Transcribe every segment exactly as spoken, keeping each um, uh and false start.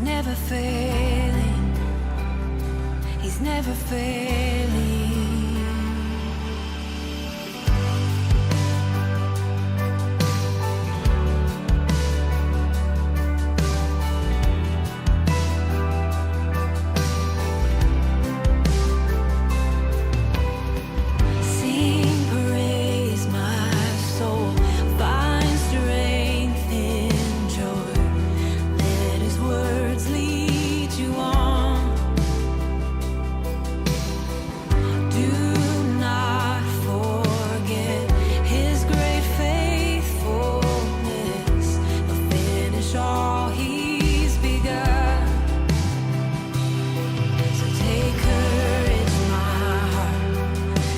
Never failing. He's never failing. Sing praise, my soul, find strength in joy. Let his words lead you on. Do not forget his great faithfulness. He'll finish all he's begun. So take courage, my heart.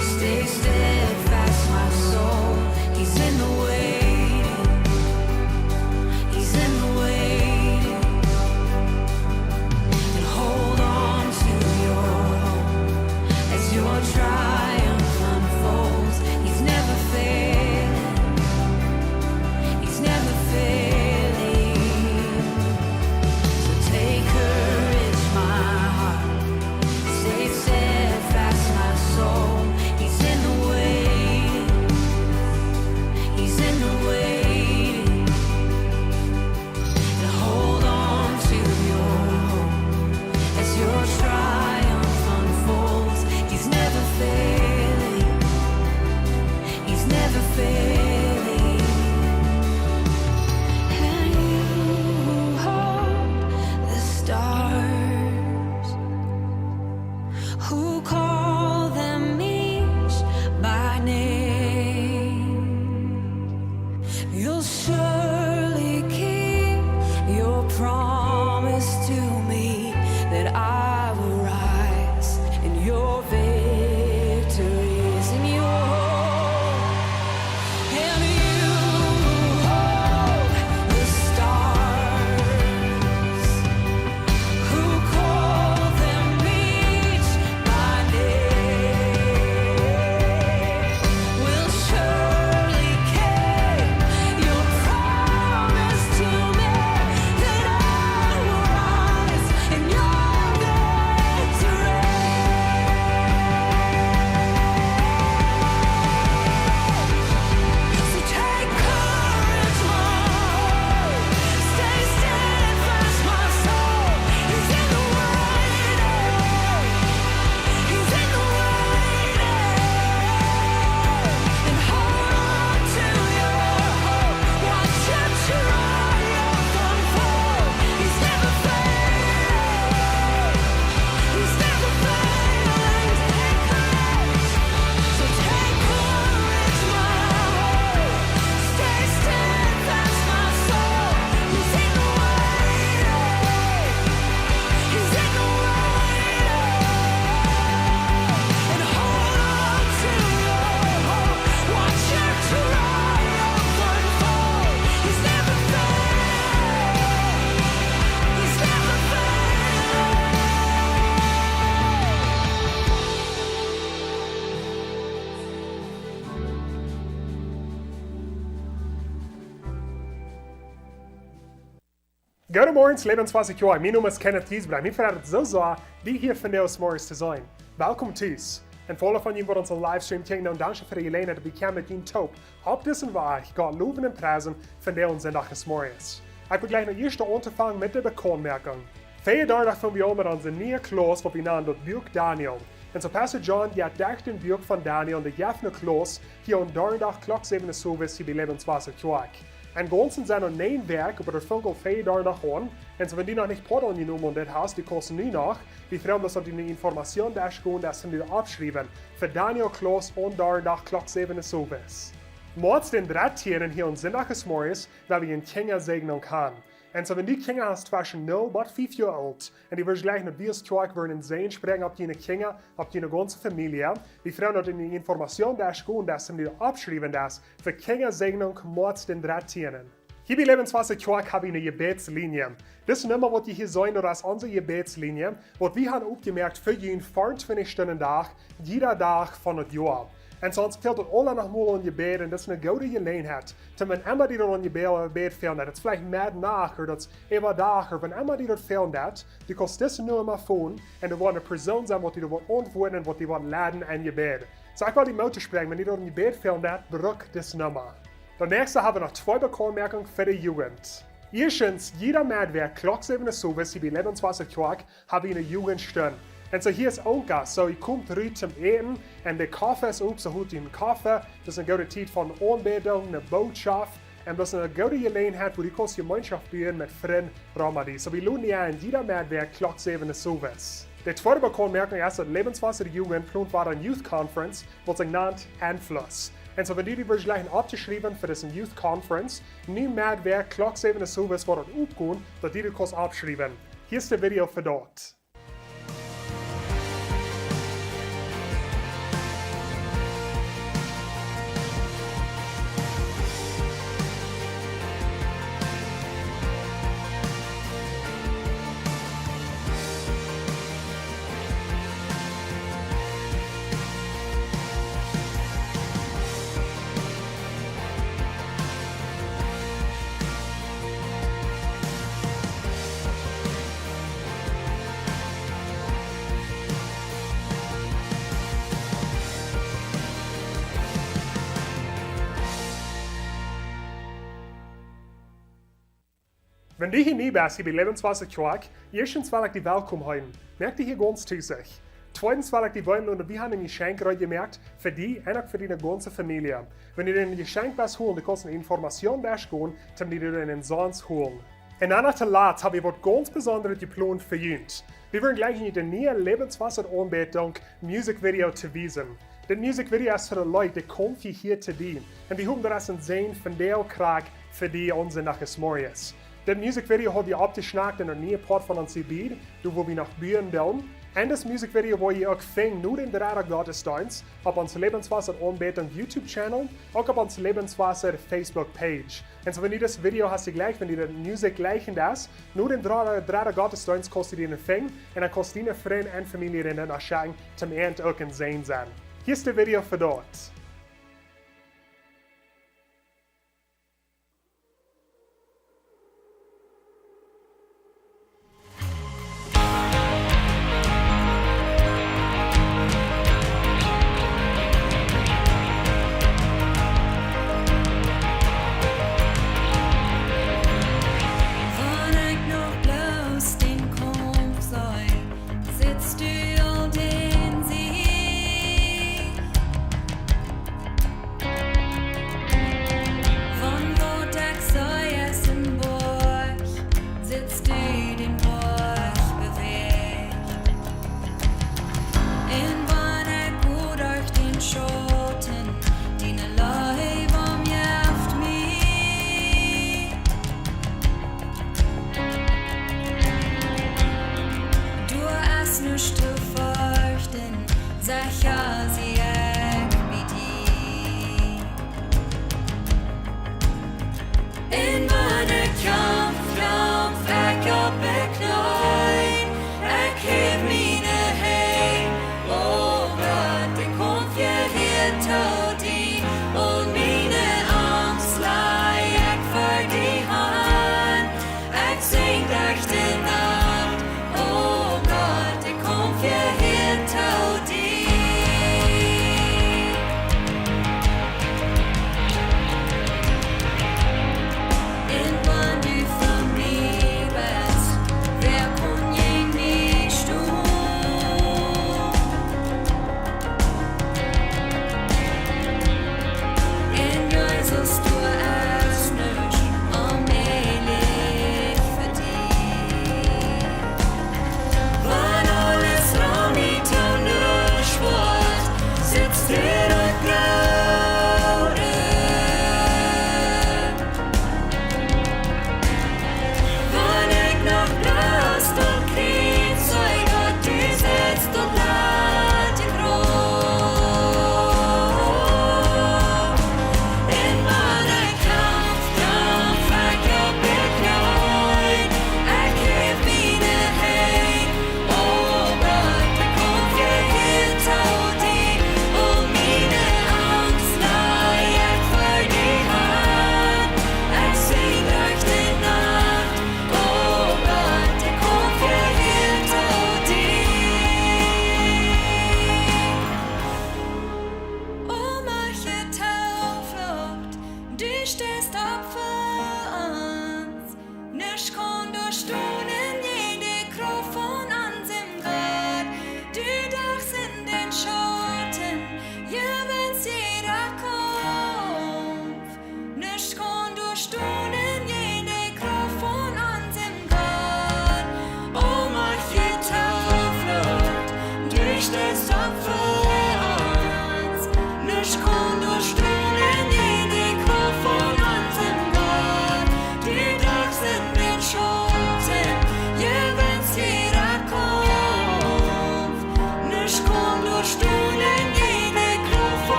Stay steadfast, my soul. He's in the waiting. He's in the waiting. And hold on to your hope as your triumph unfolds. He's never failing. He's never failing. So take courage, my heart. Stay steadfast, my soul. He's in the waiting. He's in the waiting. And hold on to your hope as your triumph unfolds. He's never failing. He's never failing. And you who hold the stars, who call them each by name, you'll surely keep your promise to me that I will rise in your victories, in your and you hold the stars, who call them each by name, will surely keep your promise to me that I will rise in your victory. So take courage, my heart. Stay steadfast, my soul. He's in the waiting. He's in the waiting. And hold on to your hope. Watch your triumph unfold. He's never failing. He's never failing. Take courage. So take courage, my heart. Stay steadfast, my soul. He's in the waiting. He's in the waiting. And hold on to your hope. Watch your triumph unfold. He's never failing. He's never failing. Goodemorjes, Lebenswasser Kjoakj. Mien Nomen es Kenneth Giesbrecht. Mie freit et soo sea, die hia vondoag zemorjes to sennen. Welkom tus. Un fa aule von junt waut onsen Livestream kjikjen, dan dankscheen fa de Jeläajenheit, daut wie kjennen met junt toop opp disen Wajch Gott lowen un priesen vondoag aun Sindach zemorjes. Ekj well jlikj noch ieescht aunfangen met de Bekauntmoakunk. Väajen Donnadach fangen wie aun met onse niee Klauss, waut wie nanen daut Buak Daniel. Un soo Pastor John, dee haft derch daut Buak von Daniel un dee jeft eene Klauss hia aun Donnadach Klock säwen Uhr owes hia bie Lebenswasser Kjoakj. Em gaunzen sent daut näajen Wäakj, oba daut fangt aul väajen Donnadach aun. Un soo, wan du noch nich Poat aunjenomen hast, du kaust nu noch, wie froagen bloos, daut du de Information derchgonen deist un die oppschriewen fa Daniel Klauss aun Donnadach Klock säwen Uhr owes. Moaz dän dartieenden hia aun Sindach zemorjes, woa wie eene Kjinjasäajnunk haben. Un soo, wan du Kjinja hast tweschen null bat fief Joa oolt, un du wurscht jlikj no dise Kjoakj woaren een Säajen spräakjen opp diene Kjinja, opp diene gaunze Famielje, wie froagen, daut du de Information derchgonen deist un die oppschriewen deist fa Kjinjasäajnunk Moaz dän dartieenden. Hia bie Lebenswasser Kjoakj hab wie eene Jebädslinie. Dise Numma, waut jie hia seenen, daut es onse Jebädslinie, waut wie haben oppjemoakt fa junt veeauntwintich Stunden Dach, jieda Dach von daut Joa. Un soo ons fält daut aula noch mol aun Jebäd, un daut es eene goode Jeläajenheit. Dan wan emma die daut aun Jebäd, Jebäd fält, daut es veleicht Meddach, ooda daut es äwadach, ooda wan emma die daut fält, du kaust dise Numma phone, un doa woat eene Persoon sennen, waut die doa woat auntwuaden un waut die woat leiden en Jebäd. Soo ekj well die Moot toospräakjen, wan die daut aun Jebäd fält, bruk dise Numma. Dan näakjste hab wie noch twee Bekauntmoakjungen fa de Jugend. Ieeschtens, jieda Meddach, Klock säwen Uhr owes, hia bie Lebenswasser Kjoakj, hab wie eene Jugendstund. Un soo hia es Onka, soo hee kjemt rut toom äten, un de Koffe es op, soo holt hee een Koffe, daut es eene goode Tiet von Aunbädunk, eene Bootschoft, un daut es eene goode Jeläajenheit, wua du kaust Jemeenschoft buen met Frind rom die. Soo wie loden die en, jieda Meddach, Klock säwen Uhr owes. De tweede Bekauntmoakjunk es, daut Lebenswasser Jugend plont wada eene Youth Conference, waut sikj nant Enfluss. Un soo wan du die west jlikjen opptoschriewen fa dise Youth Conference, nu Meddach, Klock säwen Uhr owes woat daut opgonen, daut du die kaust oppschriewen. Hia es de Video fa daut. Wan du hia nie best, hia bie Lebenswasser Kjoakj, ieeschtens well ekj die welkom heeten. Moak die hia gaunz tus. Tweedens well ekj die weeten loten, daut wie haben een Jeschenkj reed jemoakt fa die un uk fa diene gaunze Famielje. Wan du een Jeschenkj west holen, du kaust eene Information derchgonen, toom die doa eenen sons holen. Un dan noch toolatst hab wie waut gaunz Besondret jeplont fa junt. Wie wellen jlikj junt de niee Lebenswasser Aunbädunk Music Video to wiesen. Dit Music Video es fa de Leet, dee komen hia to dienen. Un wie hopen, daut es een Säajen von dee Krakjt fa die aun Sindach zemorjes. Dit Music Video hab wie oppjeschnackt en daut niee Poat von ons Jebäd, doa wua wie noch buen doonen. Un dit Music Video woa jie uk finjen no dän dredden Gottesdeenst opp ons Lebenswasser Aunbädunk YouTube Channel, uk opp ons Lebenswasser Facebook Page. Un soo wan du dit Video hast jlikjt, wan die de Music jlikjen deist, no dän dredden, dredden Gottesdeenst kaust du dee finjen, un dan kaust du diene Frind un Famielje doa no schekjen, toom an uk een Säajen sennen. Hia es de Video fa daut. Wan ekj noch bloos dän Kaumf see, sitst du aul dän Sieg.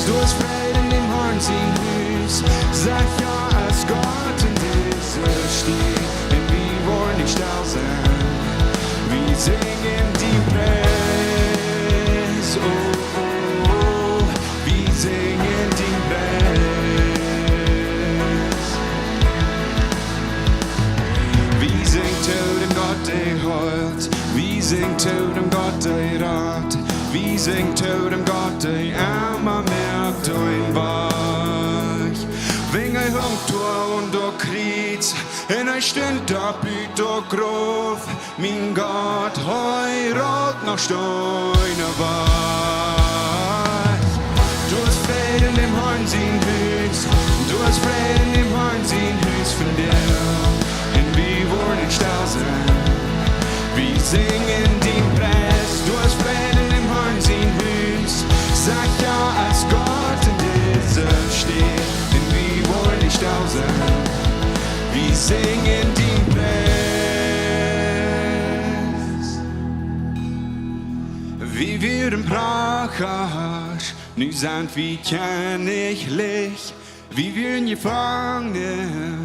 Du hast Fräd en däm Harn sien Hus. Sajcht: Jo, aus Gott en dise Städ, un wie woaren nich stell sennen. Wie sinjen dien Pries. Oh, oh, oh. Wie sinjen dien Pries. Wie sinjen to däm Gott, dee heelt. Wie sinjen to däm Gott, dee rat. Wie sinjen to däm Gott, dee emma mea doonen woat. Wan hee hunk doa aun daut Kjriez un hee stunt opp ut de Gruft, mien Gott, hee rut noch Steena wajch. Du hast Fräd en däm Harn sien Hus. Du hast Fräd en däm Harn sien Hus vondoag. Un wie woaren nich stell sennen. Wie sinjen dien Pries. Du hast Fräd en däm Harn sien Hus. Sajcht: Jo, aus Gott en dise Städ, un wie woaren nich stell sennen. Wie sinjen dien Pries. Wie wieren Prachasch, nu sent wie Kjennichlich. Wie wieren Jefangene,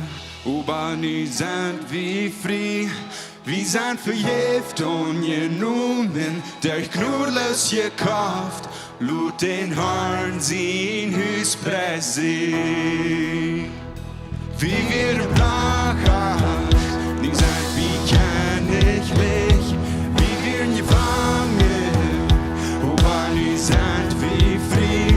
oba nu sent wie frie. Wie sent vejäft un jenomen, derch Jnod loos jekoft. Lot dän Harn sien Hus priesen. Wie wieren Prachasch, nu sent wie Kjennichlich. Wie wieren Jefangene, oba nu sent wie frie.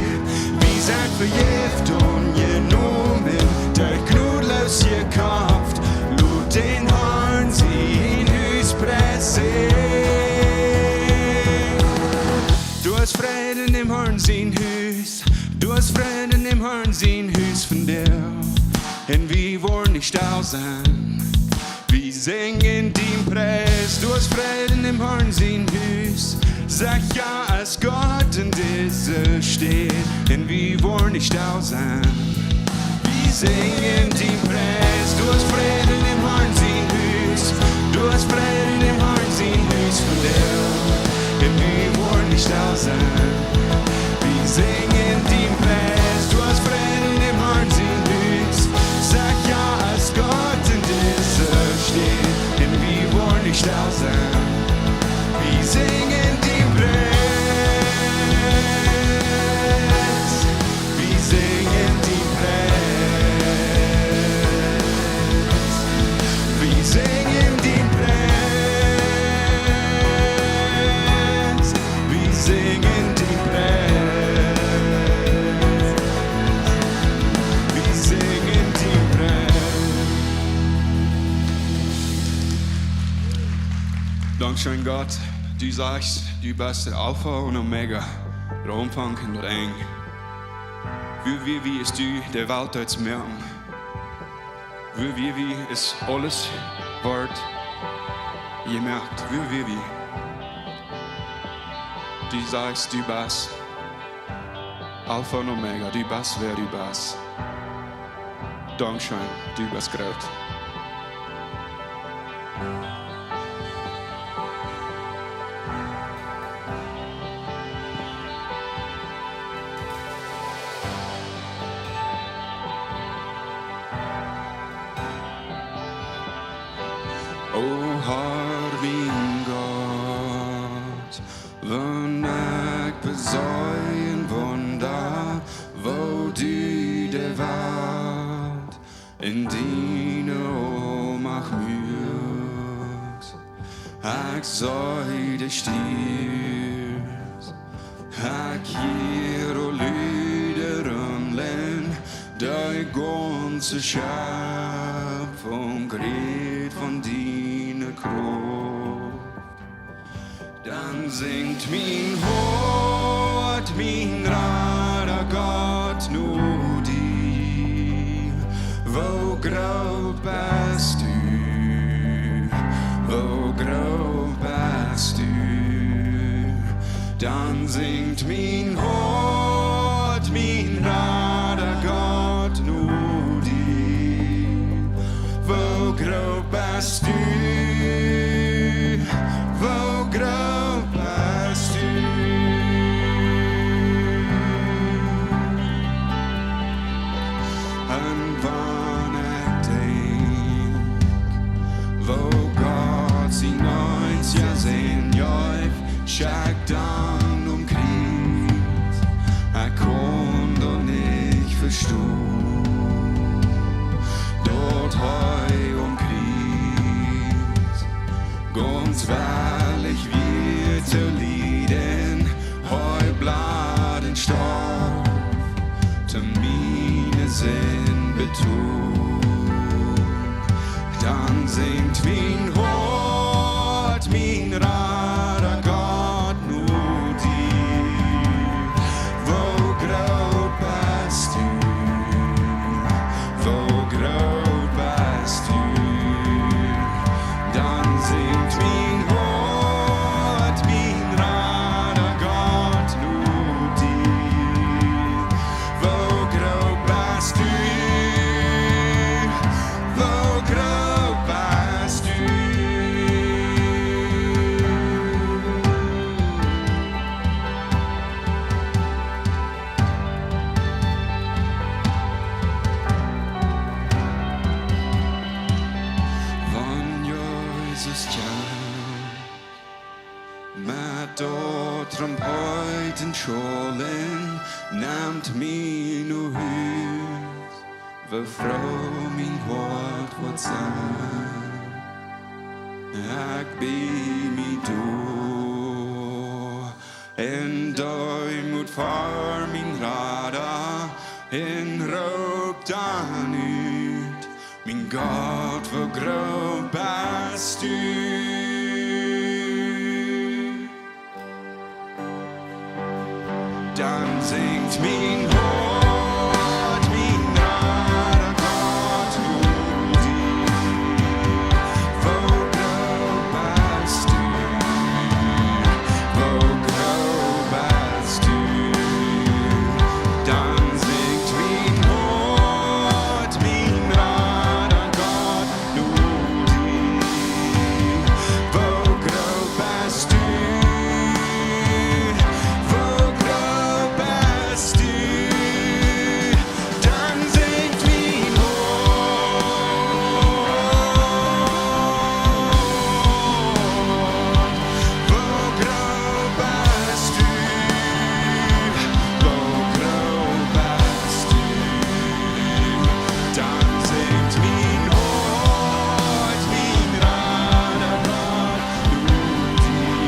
Wie sent vejäft un jenomen, derch Jnod loos jekoft. Lot dän Harn sien Hus priesen. Du hast Fräd en däm Harn sien Hus. Du hast Fräd en däm Harn sien Hus vondoag. Un wie woaren nich stell sennen. Wie sinjen dien Pries. Du hast Fräd en däm Harn sien Hus. Sajcht: Jo, aus Gott en dise Städ, un wie woaren nich stell sennen. Wie sinjen dien Pries. Du hast Fräd en däm Harn sien Hus. Du hast Fräd en däm Harn sien Hus vondoag. Un wie woaren nich stell sennen. Wie sinjen dien Pries. Du hast Fräd en däm Harn sien Hus. Sajcht: Jo, aus Gott en dise Städ, un wie woaren nich stell sennen. Wie sinjen dien Pries. Wie sinjen dien Pries. Wie sinjen dien Pries. Wie sinjen dien Pries. Wie sinjen dien Pries. Dankscheen, Gott. Du sajchst, du best de Alpha un Omega, de Aunfank un daut Enj. Wua wia wie, aus du de Welt deetst moaken? Wua wia wie, aus aules wort jemoakt? Wua wia wie? Du sajchst, du best Alpha un Omega, du best wäa du best. Dankscheen, du best groot. O Herr, mien Gott, wan ekj beseenen woa daut, woo du de Welt en diene Oolmacht muakst. Ekj see de Stierns, ekj hia aul Lied rumlen, de gaunze Schepfunk rät von diene Krauft. Dan sinjt mien Hoat, mien Rada Gott, no die. Woo groot best du, woo groot best du. Dan sinjt mien Hoat, mien Rada Gott, no die. Woo groot best du, woo groot best du. Wellich wia to lieden, hee bleef un storf, to miene Sind betolen. Dan sinjt mien Hoat, mien Rada Gott, no die. Woo groot best du, woo groot best du. Dan sinjt mien Hoat, mien Rada Gott, no die. Woo groot best du, woo groot best du. Wan Jesus kjemt met de Trompeeten schaulen, nemt mie no Hus, woo froo mien Hoat woat sennen. Ekj bieej mie doa en Deemoot ver mien Rada un roop dan ut: Mien Gott, woo groot best du. Dan sinjt mien Hoat, mien Rada Gott, no die. Woo groot best du, woo groot best du. Dan sinjt mien Hoat, mien Rada Gott, no die. Woo groot best du, woo groot best du. Dan sinjt mien Hoat: Woo groot best du, woo groot best du. Dan sinjt mien Hoat, mien Rada Gott, no die.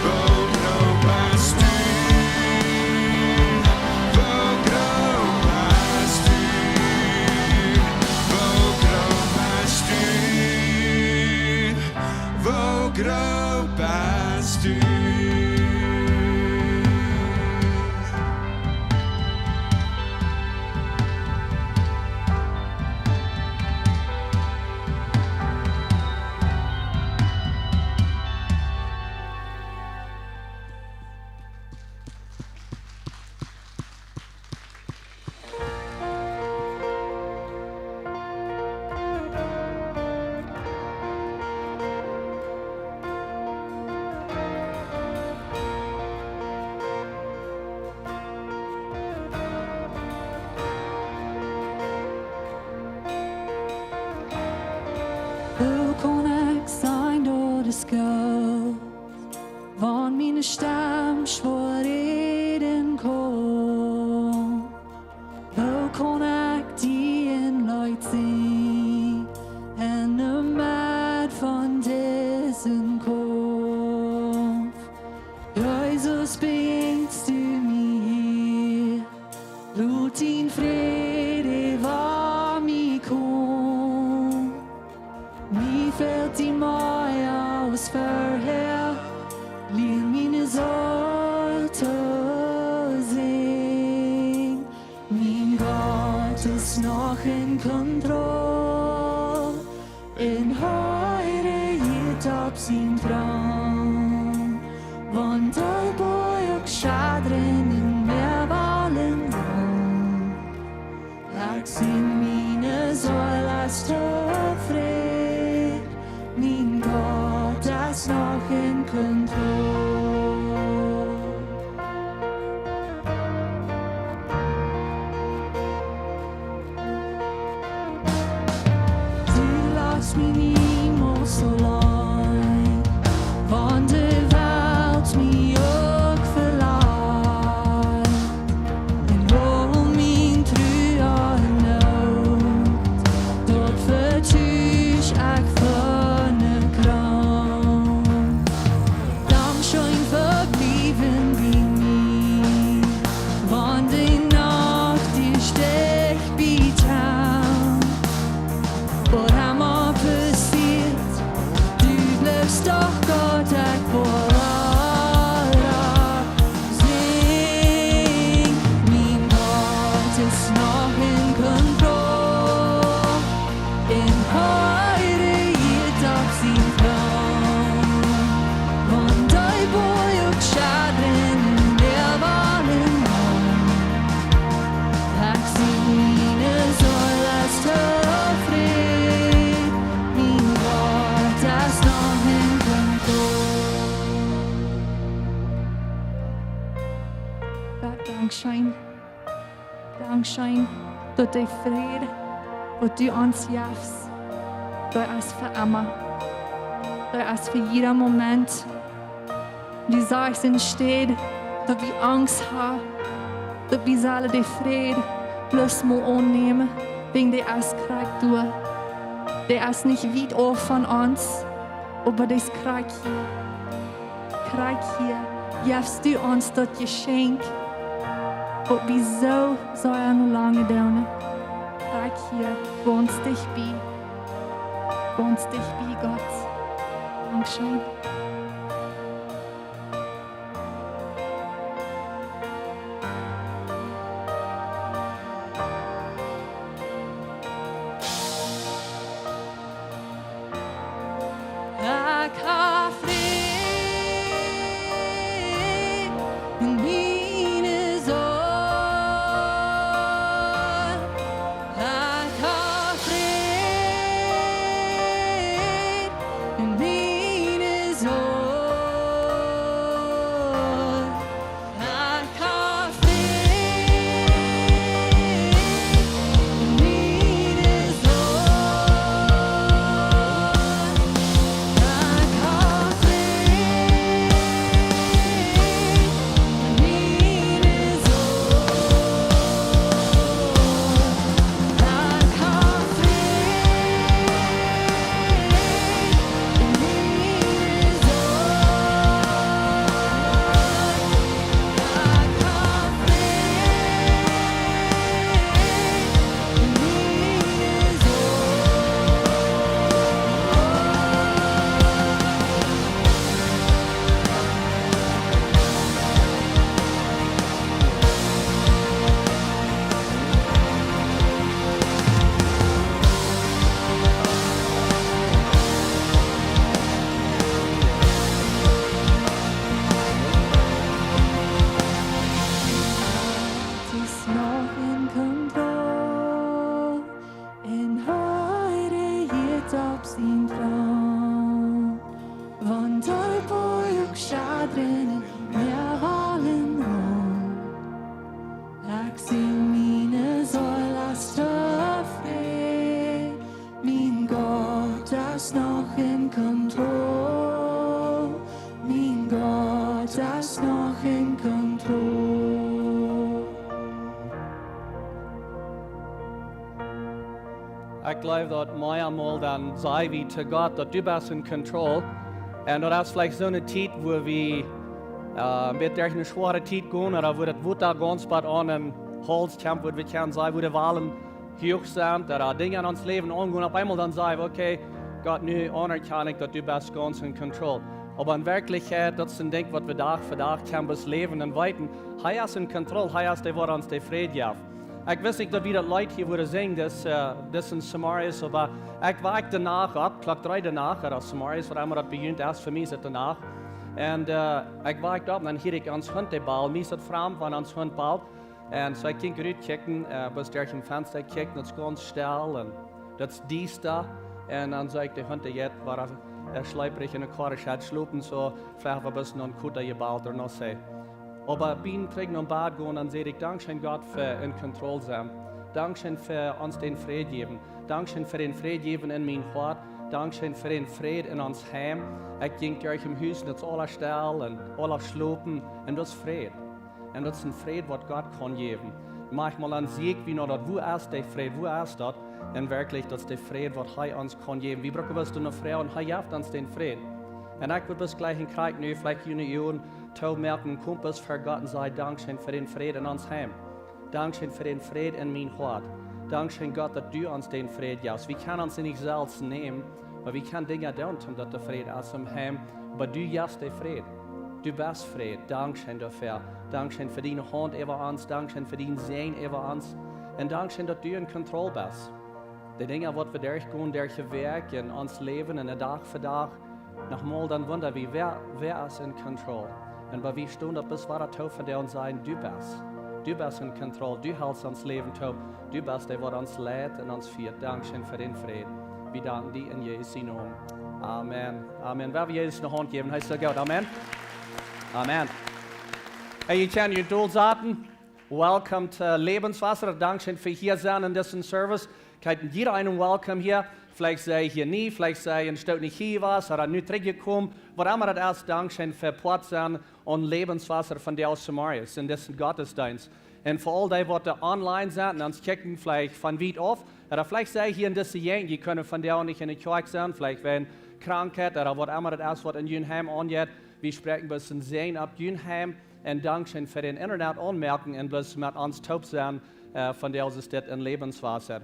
Woo groot best du, woo groot best du, woo groot best du, woo groot best du. Woo kaun ekj sajen daut es goot, wan miene Stemm schwoa räden kaun? Woo kaun ekj die een Leet sinjen en de Medd von disen Kaumf? Jesus, bejäajenst du mie hia, lot dien Fräd äwa mie komen. Mie fält die mea aus verhäa, lia miene Seel to sinjen. Mien Gott es noch en Kontroll, un hee rejieet opp sien Troon. Wan de Boajch schaddren un Mäa wellen rolen, ekj sie, miene Seel es tofräd, mien Gott es noch en Kontroll. Du latst mie niemols auleen, wan de Welt mie uk velat. Un aul mien Trua un Noot, daut fa Dankscheen. Dankscheen, daut de Fräd, waut du ons jefst, daut es fa emma. Daut es fa jieda Moment. Du sajchst, enne Städ daut wie Angst haben, daut wie sellen dän Fräd bloos mol aunnämen, wäajen dee es krakjt doa. Dee es nich wiet auf von ons, oba dee es krakjt hia. Krakjt hia jefst du ons daut Jeschenkj, waut wie soo sea no langen doonen. Krakjt hia, gaunz dicht bie. Gaunz dicht bie, Gott. Dankscheen. Ekj hab Fräd en miene Seel. Ekj hab Fräd en miene Seel. Gott es noch en Kontroll, un hee rejieet opp sienen Troon. Wan de Boajch uk schaudren, mea wellen hoolen. Ekj sie miene Seel es tofräd, mien Gott es noch en Kontroll, mien Gott es noch en Kontroll. Ekj jleew daut mau eemol dan saj wie to Gott daut du best en Kontroll. Un daut es veleicht soone Tiet wua wie äh, met derch eene schwoare Tiet gonen, ooda wua daut Wota gaunz bat aun dän Hauls kjemt, wua wie kjennen sajen, wua de Walen huach sent, ooda Dinja en ons Läwen aungonen, opp eemol dan saj wie, okay, Gott, nu aunerkjan ekj daut du best gaunz en Kontroll. Oba en Werkjlichkjeit, daut es een Dinkj waut wie Dach fa Dach kjennen bes läwen un weeten, hee es en Kontroll, hee es dee waut ons dän Fräd jeft. Ekj wist nich daut wie daut Leet hia wudden sinjen, dis, äh, dis en Samarius, oba ekj wajch de Nacht opp, Klock dree de Nacht, ooda Samarius, waut emma daut bie junt es, fa mie es et de Nacht. Un äh, ekj wajch opp, un dan hieed ekj ons Hunt dee balt, mie es et framd wan ons Hunt balt. Un soo ekj jinkj rut kjikjen, äh, bes derch een Fensta kjikjen, daut es gaunz stell un daut es diesta. Un dan sach ekj dän Hunt, dee jeit, wia, äh, schleeprich en de Koa schat schlopen, soo veleicht wia bloos noch een Kota jebalt ooda noch soo. Oba biem trigj nom Bad gonen, dan säd ekj, dankscheen Gott fa en Kontroll sennen. Dankscheen fa ons dän Fräd jäwen. Dankscheen fa dän Fräd jäwen en mien Hoat. Dankscheen fa dän Fräd en ons Heim. Ekj jinkj derch em Hus un daut es aules stell un aules schlopen un daut es Fräd. Un daut es een Fräd waut Gott kaun jäwen. Mauncheemol dan sieekj wie no daut, wua es dee Fräd, wua es daut? Un werkjlich, daut es dee Fräd waut hee ons kaun jäwen. Wie brucken bloos doano froagen un hee jeft ons dän Fräd. Un ekj wudd bloos jlikj en Kjrieej nu veleicht june Uagen toomoaken, kom bloos ver Gott un saj, dankscheen fa dän Fräd en ons Heim. Dankscheen fa dän Fräd en mien Hoat. Dankscheen Gott daut du ons dän Fräd jefst. Wie kjennen ons nich selfst nämen, oba wie kjennen Dinja doonen toom daut de Fräd es em Heim. Oba du jefst dän Fräd. Du best Fräd. Dankscheen doafäa. Dankscheen fa diene Haunt äwa ons. Dankscheen fa dienen Säajen äwa ons. Un dankscheen daut du en Kontroll best. De Dinja waut wie derchgonen, derch de Wäakj en ons Läwen un de Dach fa Dach, nochmol dan wunda wie, wäa, wäa es en Kontroll? Un bie wie stonen daut bloos wada too fa dee un sajen, du best. Du best en Kontroll, du helst ons Läwen toop, du best dee waut ons leit un ons fieet. Dankscheen fa dän Fräd. Wie danken die en Jesus sienen Nomen. Amen. Amen. Well wie Jesus eene Haunt jäwen, hee es soo goot. Amen. Amen. Hey, jie kjennen junt dol saten. Welcome to Lebenswasser. Dankscheen fa hia sennen en disen Service. Kjikj, jieda eenen welcome hia. Veleicht sie jie hia nie, veleicht sie jie een Stoot nich hia jewast, ooda nu trigjjekomen. Waut emma daut es, dankscheen fa Poat sennen aun Lebenswasser vondoag zemorjes en disen Gottesdeenst. Un fa aul dee waut doa online sent un ons kjikjen veleicht von wiet auf, ooda veleicht sie jie hia en dise Jäajent, jie kjennen vondoag nich enne Kjoakj sennen, veleicht wäajen Krankheit ooda waut emma daut es, waut en jun Heim aunjeit. Wie spräakjen bloos een Säajen opp jun Heim un dankscheen fa dän Internet aunmoakjen un bloos met ons toop sennen, äh, vondoag es dit en Lebenswasser.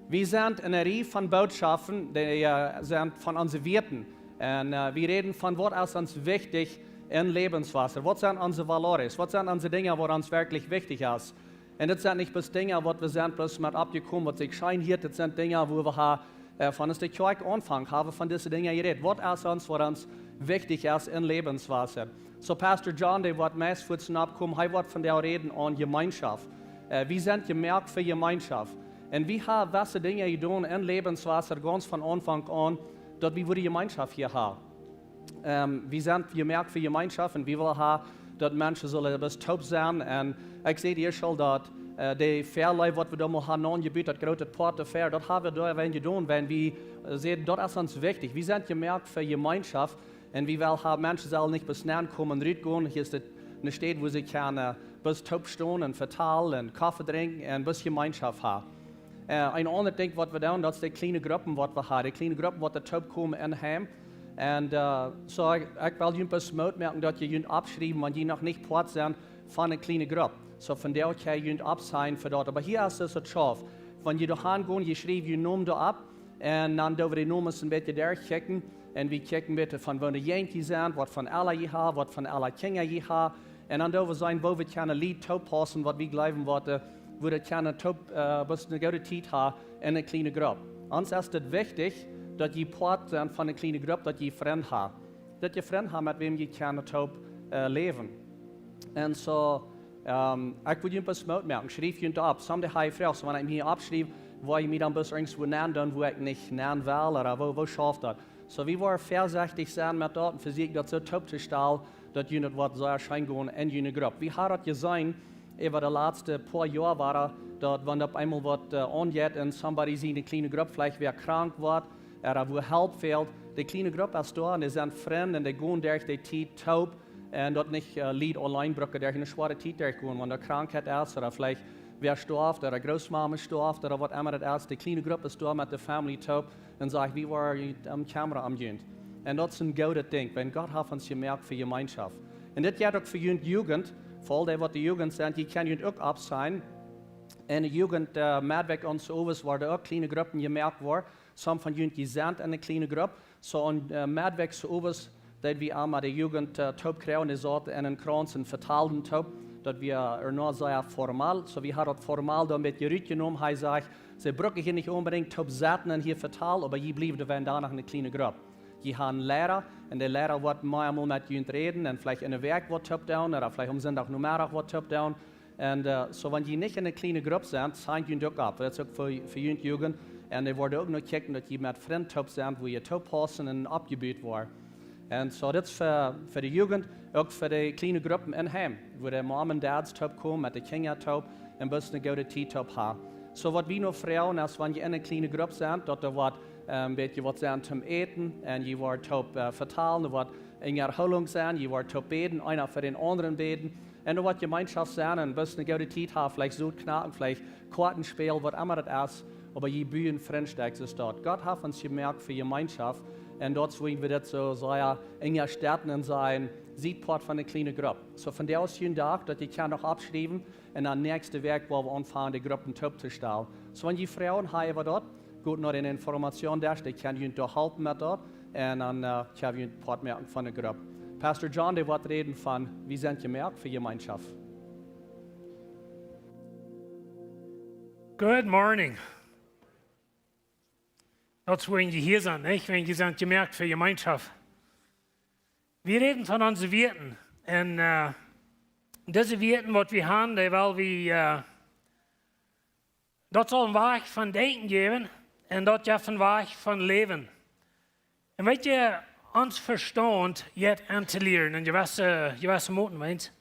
Wie sent en eene Rieej von Bootschoften, dee, äh, sent von onse Wieeten. Un, äh, wie räden von waut es ons wichtich en Lebenswasser. Waut sent onse valores? Waut sent onse Dinja, waut ons werkjlich wichtich es? Un dit sent nich bloos Dinja, waut wie sent bloos met oppjekomen, waut sikj scheen hieet. Dit sent Dinja, wua wie ha, äh, von aus de Kjoakj aunfunk, ha wie von dise Dinja jerät. Waut es ons, waut ons wichtich es en Lebenswasser? So Pastor John, dee woat meist fuaz nopp komen, hee woat vondoag räden aun Jemeenschoft. Äh, wie sent jemoakt fa Jemeenschoft. Un wie ha wesse Dinja jedonen en Lebenswasser gaunz von Aunfank aun, daut wie wudden Jemeenschoft hia haben. Ähm, wie sent jemoakt fa Jemeenschoft un wie wellen haben, daut Menschen sellen bloos toop sennen. Un ekj säd ieescht aul daut, äh, de Fäarelie, waut wie doa mol haben aunjebut, daut groote Poat doafäa, daut ha wie doawäajen jedonen, wiels wie, äh, säden, daut es ons wichtich. Wie sent jemoakt fa Jemeenschoft un wie wellen haben, Menschen sellen nich bloos nenkomen un rutgonen. Hia es dit eene Städ, wua see kjennen, äh, bloos toop stonen un vetalen un Koffe drinkjen un bloos Jemeenschoft haben. Äh, een aundret Dinkj, waut wie doonen, daut es de kjliene Gruppen, waut wie haben. De kjliene Gruppen, waut doa toop komen en Heim. Un, äh, so, ekj, ekj well junt bloos Moot moaken, daut jie junt oppschriewen, wan jie noch nich Poat sent von eene kjliene Grupp. So, vondoag kjenn jie junt oppsignen fa daut. Oba hia es daut soo, wan jie doa han gonen, jie schriewen jun Nomen doa opp. Un dan doo wie de Nomes een bät derchkjikjen. Un wie kjikjen bitte von woo de Jäajent jie sent, waut fa Ella jie haben, waut fa Ella Kjinja jie haben. Un dan doo wie seenen, woo wie kjennen Lied toopaussen, waut wie jleewen, waut, äh, woo daut kjennen toop, äh, bloos eene goode Tiet haben en eene kjliene Grupp. Ons es daut wichtich, daut jie Poat sent von eene kjliene Grupp, daut jie Frind haben. Daut jie Frind haben, met wäm jie kjennen toop, äh, läwen. Un so, ähm, ekj wudd junt bloos Moot moaken, schriew junt opp. Sommje ha jie Froagen, so wan ekj mie oppschriew, woa jie mie dan bloos irjentwua nendoonen, wua ekj nich nenn well, ooda woo, woo schauft daut? So, wie woaren väasechtich sennen met daut un vesieekjen daut soo toop to stalen, daut junt daut woat sea scheen gonen en june Grupp. Wie haben daut jeseenen äwa de latste poa Joa, wada, daut wan opp eemol waut, äh, aunjeit un somebody siene kjliene Grupp veleicht wäa krank woat, ooda wua Help fält, de kjliene Grupp es doa un dee sent Frind un dee gonen derch de Tiet toop un daut nich, äh, Lied auleen brucken derch eene schwoare Tiet derchgonen, wan doa Krankheit es ooda veleicht wäa stoaft ooda Grootmama stoaft ooda waut emma daut es, de kjliene Grupp es doa met de family toop un sajcht, wie woaren junt, ähm, kjemmren om junt. Un daut es een goodet Dinkj, wiels Gott haft ons jemoakt fa Jemeenschoft. Un dit jeit uk fa junt Jugend, fa aul dee waut de Jugend sent, jie kjennen junt uk oppsignen. En de Jugend, äh, Meddwäakj onse Owes worden uk kjliene Gruppen jemoakt worden. Sommje von junt, jie sent en eene kjliene Grupp. So, un, äh, Meddwäakj onse Owes, daut wie emma de Jugend, äh, toop kjrieen, dee sauten en eenen Krauns un vetalden toop, daut wia, äh, noch sea formal. So, wie haben daut formal doa een bät rutjenomen. Hee sajcht, see brucken hia nich onbedinjt toop setten un hia vetalen, oba jie bliewen doawäajen doano noch eene kjliene Grupp. Jie haben Liera, un de Liera woat mau emol met junt räden, un veleicht enne Wäakj waut toop doonen, ooda veleicht aum Sindach Nomeddach waut toop doonen. Un, äh, so, wan jie nich en eene kjliene Grupp sent, sign junt uk opp. Daut es uk fa, fa junt Jugend. Un dee woaren uk noch kjikjen, daut jie met Frind toop sent, wua jie toop paussen un oppjebut woaren. Un so, dit es fa, fa de Jugend, uk fa de kjliene Gruppen em Heim, wua de Mom un Dads toop komen, met de Kjinja toop, un bloos eene goode Tiet toop haben. So, waut wie noch froagen, es, wan jie en eene kjliene Grupp sent, daut doa woat, äh, een bät waut sennen toom äten, un jie woaren toop, äh, vetalen, doa woat eene Erholung sennen, jie woaren toop bäden, eena fa dän aundren bäden. Un doa woat Jemeenschoft sennen un bloos eene goode Tiet haben, veleicht Sodknacken, veleicht Koaten spälen, waut emma daut es, oba jie buen Frintstekj es daut. Gott haft ons jemoakt fa Jemeenschoft un daut es wuarom wie daut soo sea engagieren un sajen, siet Poat von eene kjliene Grupp. So, vondoag es jun Dach, daut jie kjennen noch oppschriewen un dan näakjste Wäakj woa wie aunfangen, de Gruppen toop to stalen. So, wan jie Froagen haben äwa daut, got no dän Informationsdesk, dee kjennen junt doa halpen met daut. Un dan, äh, kjenn wie junt Poat moaken von de Grupp. Pastor John, dee woat räden von, wie sent jemoakt fa Jemeenschoft. Good morning. Daut es wuarom jie hia sent, nich? Wiels jie sent jemoakt fa Jemeenschoft. Wie räden von onse Wieeten. Un, äh, dise Wieeten, waut wie haben, dee well wie, äh, daut saul een Wajch von Denkjen jäwen un daut jeft een Wajch von Läwen. Un weet jie, ons Vestaunt jeit aun to lieren en jewesse, jewesse Moten, weens.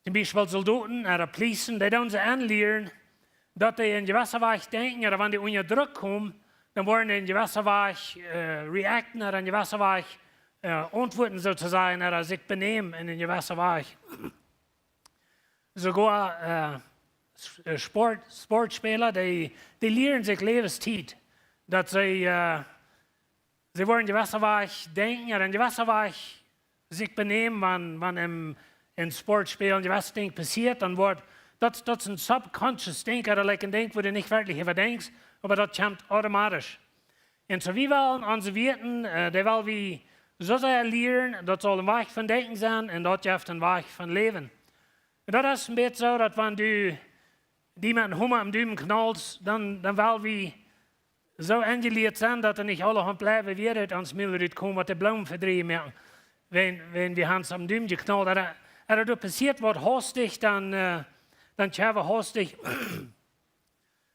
toom Biespel Soldoten ooda Polizen, dee doonen see aunlieren, daut dee en jewessa Wajch denkjen, ooda wan dee unja Druck komen, dan woaren dee en jewessa Wajch äh, reacten ooda en jewessa Wajch äh, auntwuaden, soo to sajen, ooda sikj benämen en en jewessa Wajch. Soogoa äh, S- äh, Sport, Sportspäla, dee, dee lieren sikj Läwenstiet, daut see, äh, see woaren en jewessa Wajch denkjen ooda en jewessa Wajch sikj benämen, wan, wan em, em Sportspel en jewesset Dinkj passieet, dan woat daut, daut es en subconscious Dinkj, ooda like en Dinkj, wua du nich werkjlich äwa denkjst, oba daut kjemt automatisch. Un soo, wie wellen onse Wieeten, äh, dee well wie soo sea lieren, daut saul en Wajch von denkjen sennen un daut jeft en Wajch von läwen. Un daut es en bät soo, daut wan du die met en Homa em Dumen knaulst, dan, dan well wie soo enjelieet sennen, daut doa nich aulahaunt blöde Wieed ut ons Mul rutkomen, waut de Bloomen vedrieejen moaken, wan, wan wie han ons em Dumen jeknault. Ooda, ooda doa passieet waut haustich, dan, äh, dan kjenn wie haustich,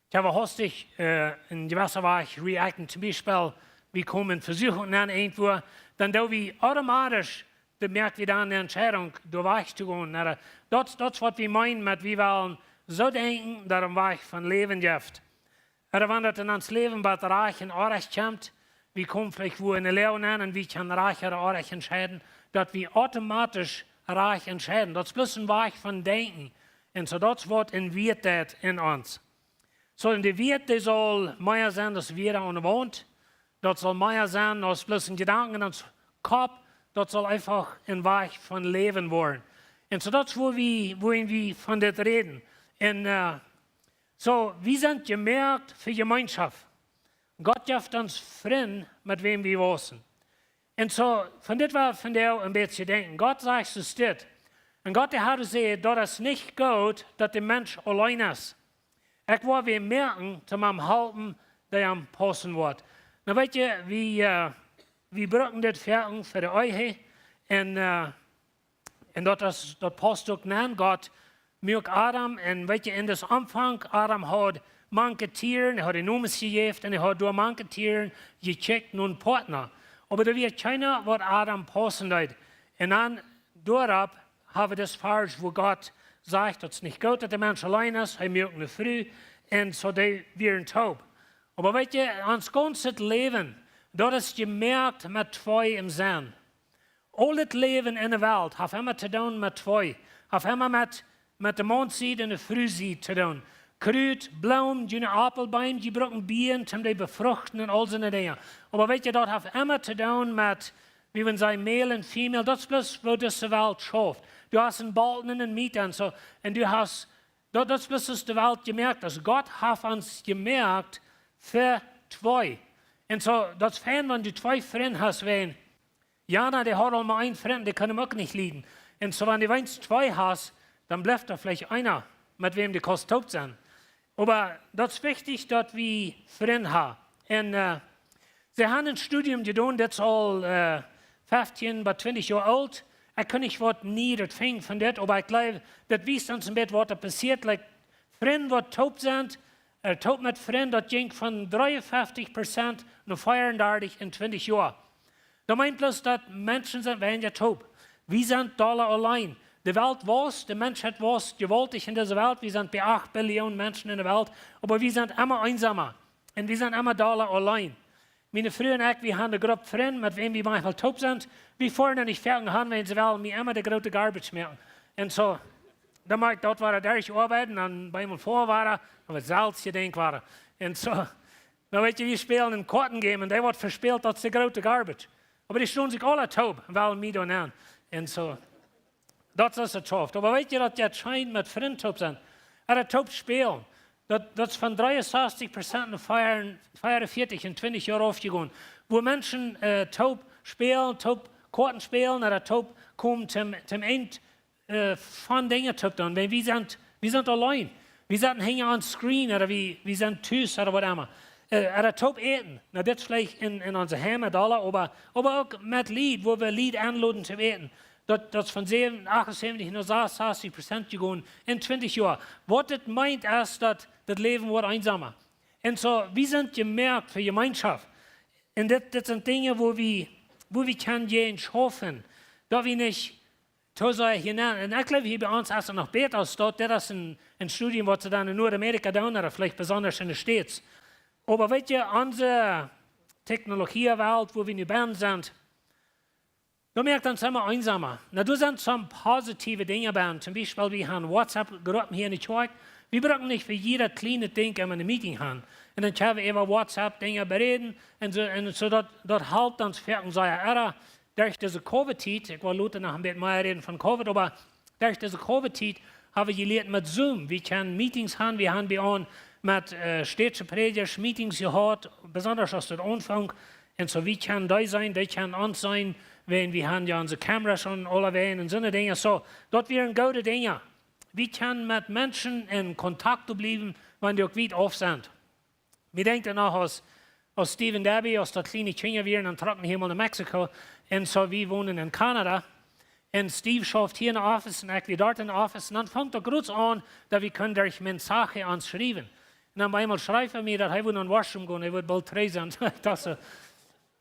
kjenn wie haustich äh, en jewessa Wajch reacten. Toom Biespel, wie komen en Vesuchunk aun irjentwua, dan doo wie automatisch, dan moak wie dan ne Entscheidunk, doa wajch to gonen. Ooda daut, daut es waut wie meenen met, wie wellen soo denkjen, daut en Wajch von läwen jeft. Ooda wan daut en ons Läwen waut rajcht un orrajcht kjemt, wie komen veleicht wua en de Läwen aun un wie kjennen rajcht ooda orrajcht entscheiden, daut wie automatisch rajcht entscheiden. Daut es bloos en Wajch von denkjen. Un soo daut es waut en Wieet deit en ons. Soo, un de Wieet, dee saul mea sennen aus Wieed aune Waunt. Daut saul mea sennen aus bloos en Jedanken en ons Kopp. Daut saul eefach en Wajch von läwen woaren. Un soo daut es, wua wie, wua wie von dit räden. Un äh, soo, wie sent jemoakt fa Jemeenschoft. Gott jeft ons Frind, met wäm wie wausen. Un soo, von dit well wie vondoag en bät denkjen. Gott sajcht soo dit. Un Gott, dee haft jesajcht, daut es nich goot, daut de Mensch auleen es. Ekj woa wäm moaken, toom am halpen, dee am paussen woat. Nu weet jie, wie, äh, wie brucken dit Varbilt fa de Ehe. Un, äh, un daut es, daut pausst uk aun Gott, muak Adam, un weet jie, en dän Aunfank, Adam haud mank Tieren, hee haud de Nomes jejäft, un hee haud doa mank Tieren jekjikjt no een Partner. Oba doa wia kjeena, waut Adam paussen deed. Un dan doaropp hab wie dis Varsch, wua Gott sajcht, daut es nich goot, daut de Mensch auleen es, hee muak ne Fru, un soo dee wieren toop. Oba weet jie, ons gaunzet Läwen, daut es jemoakt met twee em Senn. Aul daut Läwen en de Welt haft emma to doonen met twee. Haft emma met, met de Maunsied un de Frusied to doonen. Krut, Bloomen, june Aupelbeem, jie brucken Bieen, toom dee befruchten un aul soone Dinja. Oba weet jie, daut haft emma to doonen met, wie wie sajen, male un female. Daut es bloos, woo dise Welt schauft. Du hast een Bolkjen un een Miet un soo. Un du hast, daut, daut es bloos, aus de Welt jemoakt es. Gott haft ons jemoakt fa twee. Un soo, daut es fein, wan du twee Frind hast, wan Jana, dee haud aul mau een Frint, dee kunn am uk nich lieden. Un soo, wan du weens twee hast, dan blift doa veleicht eena, met wäm du kaust toop sennen. Oba daut es wichtich, daut wie Frind haben. Un äh, see haben een Studium jedonen, daut es aul äh, feftieen bat twintich Joa oolt. Ekj kaun nich waut Nieet finjen von dit, oba ekj jleew, daut wiest ons en bät, waut doa passieet. Like, Frind, waut toop sent, äh, toop met Frind, daut jinkj von dreeunfeftich Prozent no veeaundartich en twintich Joa. Daut meent bloos, daut Menschen sent weinja toop. Wie sent dolla auleen. De Welt waust, de Menschheit waust jewaultich en dise Welt. Wie sent bie acht Billion Menschen en de Welt, oba wie sent emma eensama. Un wie sent emma dolla auleen. Miene Fru un ekj, wie haben ne Grupp Frind, met wäm wie maunchmol toop sent. Wie foaren doa nich foaken han, wan see wellen mie emma de groote garbage moaken. Un soo, dan moak ekj daut wada derch oabeiden, dan biem Foa wada, dan woat selfst jedenkjt wada. Un soo, dan weet jie, wie spälen een Koatengame un dee woat vespält, daut es de groote garbage. Oba dee stonen sikj aula toop un wellen mie doa nämen. Un soo, daut es daut schauft. Oba weet jie, daut jeit scheen met Frind toop sennen. Un daut toop spälen. Daut, daut es von dreeunfeftich Prozent no veeaunfeftich en twintich Joa raufjegonen. Wua Menschen äh, toop spälen, toop Koaten spälen, un daut toop komen toom, toom Enj äh, von Dinja toop doonen. Wan wie sent, wie sent auleen. Wie sitten hinja aun screen, ooda wie, wie sent tus, ooda waut emma. Äh, ooda toop äten. Nu, dit es veleicht en, en onse Heime dolla, oba, oba uk met Lied, wua wie Lied enloden toom äten. Daut, daut es von säwen, achtunsäwentich no sas, sastig Prozent jegonen en twintich Joa. Waut dit meent, es, daut daut Läwen woat eensama. Un soo, wie sent jemoakt fa Jemeenschoft. Un dit, dit sent Dinja, wua wie, wua wie kjennen jäajen schaufen. Daut wie nich to sajen hia, un ekj jleew hia bie ons es et noch bäta aus daut, dit es een, een Studium waut see dan en Nordamerika doonen, ooda veleicht besonda en de States. Oba weet jie, onse Technologiewelt, wua wie nu bennen sent, daut moakt ons emma eensama. Nu, doa sent some positive Dinja bennen. Toom Biespel, wie haben WhatsApp-Gruppen hia en de Kjoakj. Wie brucken nich fa jieda kjlienet Dinkj emma een Meeting haben. Un dan kjenn wie äwa WhatsApp Dinja beräden. Un soo, un soo daut, daut halpt ons foaken sea. Oba derch dise Covid-Tiet, ekj well lota noch een bät mea räden von Covid, oba derch dise Covid-Tiet haben wie jelieet met Zoom. Wie kjennen Meetings haben, wie haben bie ons met, äh, stätsche Prädjasch Meetings jehaut, besonda aus daut aunfunk. Un soo, wie kjennen dee seenen, dee kjennen ons seenen, wan wie haben jo onse Kameras aun aulawäajen un soone Dinja. Soo, daut wieren goode Dinja. Wie kjennen met Menschen en Kontakt bliewen, wan dee uk wiet auf sent. Wie denkjen noch aus, aus Steve un Debbie, aus daut kjliene Kjinja wieren, dan trocken hia mol no Mexiko. Un soo, wie wonen en Kanada. Un Steve schauft hia en de Office un ekj wia doa en de Office. Un dan funk daut groots aun, daut wie kunnen derch Mensaje ons schriewen. Un dan bie eemol schreef hee mie, daut hee wudd no de Washroom gonen, hee wudd boolt trigj sennen. Ekj docht soo,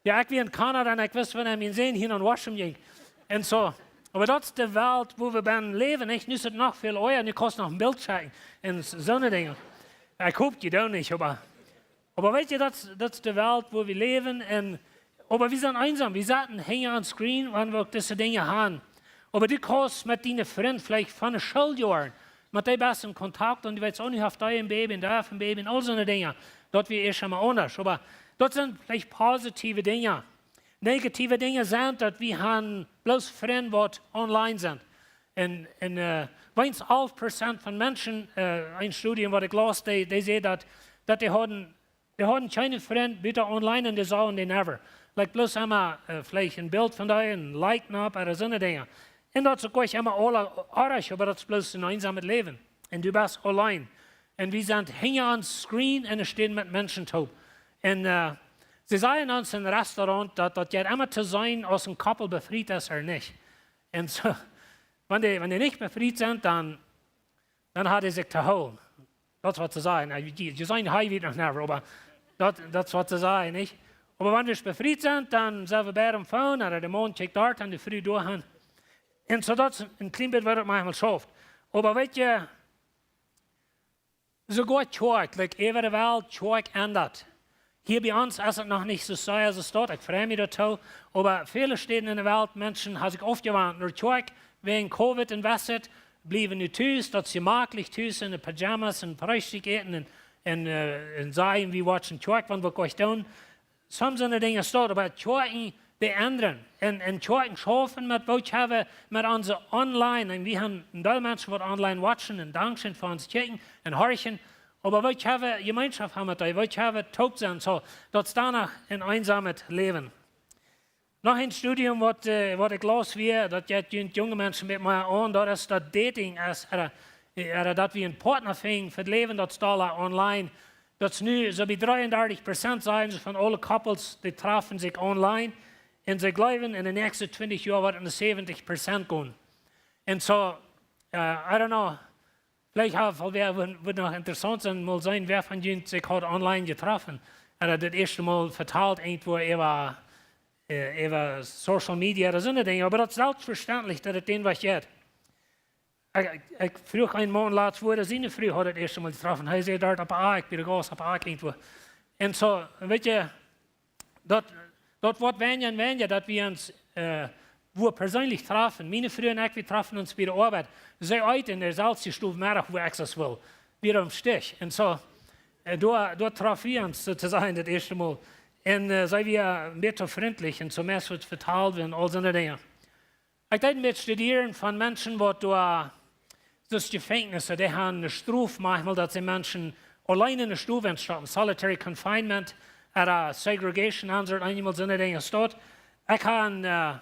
jo, ekj wia en Kanada un ekj wist, wan ekj mien Sän hia no de Washroom jinkj. Un soo. Oba daut es de Welt, wua wie bennen läwen. Ekj, nu es et noch väl oaja, nu kaust noch een Bilt schekjen. Un s-, soone Dinja. Ekj hop, jie doonen nich, oba, oba weet jie, daut, daut es de Welt, wua wie läwen. Un, oba wie sent eensam. Wie sitten hinja aun screen, wan wie uk dise Dinja haben. Oba du kaust met diene Frind veleicht von de Schooljoaren, met dee best en Kontakt un du weetst uk nich, haft dee een Baby un dee haft een Baby un aul soone Dinja. Daut wia ieescht emol aundasch. Oba daut sent veleicht positive Dinja. Negative Dinja sent, daut wie haben bloos Frind waut online sent. Un, un, äh, weens alf Prozent von Menschen, äh, een Studium waut ekj laus, dee, dee säd daut, daut dee hauden, dee hauden kjeene Frind, buta online, un dee sagen dee never. Like, bloos emol, äh, veleicht een Bilt von dee, een Like-Knoop, ooda soone Dinja. Un daut es uk nich emma aula oajch, oba daut es bloos een eensamet Läwen. Un du best auleen. Un wie sent hinja aun screen un wie stonen met Menschen toop. Un, äh, see sajen ons en Restaurant, daut, daut jeit emma to seenen, aus een Koppel befriet es ooda nich. Un soo, wan dee, wan dee nich befriet sent, dan, dan haben dee sikj to hoolen. Daut es waut see sajen. Nu, jie, jie seenen, hee weet noch never, oba daut, daut es waut see sajen, nich? Oba wan wie befriet sent, dan sent wie bie däm Phone, ooda de Maun kjikjt doa un de Fru doa. Un soo daut es een kjlien bät waut et maunchmol schauft. Oba weet jie, soogoa Kjoakj, like, äwa de Welt, Kjoakj endat. Hia bie ons es et noch nich soo sea aus et doa es. Ekj frei mie doatoo. Oba väle Städen en de Welt, Menschen haben sikj aufjewant no Kjoakj wäajen Covid un waut, bliewen nu tus, daut es jemaklich tus en de Pyjamas un Freestikj äten un, un, äh, un sajen, wie watchen Kjoakj, wan wie Kjoakj doonen. Some soone Dinja es daut, oba Kjoakjen, dee endren. Un, un Kjoakjen schaufen met waut haben, met onse online. Un wie haben een Deel Menschen waut online watchen un dankscheen fa ons kjikjen un horchen. Oba waut haben, Jemeenschoft haben met dee, waut haben toop sennen. Soo, daut es dan noch een eensamet Läwen. Noch een Studium waut, äh, waut ekj laus wia, daut jeit junt junge Menschen met mie aun, daut es daut Dating es, ooda, ooda daut wie een Partner finjen fa daut Läwen, daut es aula online. Daut es nu soo bie dreeundartich Prozent, sajen see, von aule Couples, dee trafen sikj online. Un see jleewen, en de näakjste twintich Joa woat et no säwentich Prozent gonen. Un soo, äh, I don't know, veleicht haft, woat, woat noch interessaunt sennen, mol seenen, wäa von junt sikj haft online jetroffen. Ooda daut ieeschte Mol vetalt irjentwua äwa, äh, äwa Social Media ooda soone Dinja. Oba daut es selfstvestentlich, daut et dän Wajch jeit. Ekj, ekj, ekj fruach eenen Maun latst, wua hee siene Fru haud daut ieeschte Mol jetroffen. Hee säd doa opp de Akj, bie de Gauss opp de Akj irjentwua. Un soo, weet jie, daut, daut woat weinja un weinja, daut wie ons, äh, wua perseenlich trafen. Miene Fru un ekj, wie trafen ons bie de Oabeit. See eeten en deeselwje Stow Meddach, wua ekj soo well. Wie aum Stich. Un soo, äh, doa, doa trafen wie ons, soo to sajen, daut ieeschte Mol. Un, äh, see wia een bät frintlich un soo mea waut vetald wie un aul soone Dinja. Ekj deed een bät studieren von Menschen waut doa, daut Jefenkjnisse, dee haben eene Strof maunchmol, daut see Menschen auleen en eene Stow enstoppen, solitary confinement, ooda segregation, aundre eemol soone Dinja es daut. Ekj hab, äh,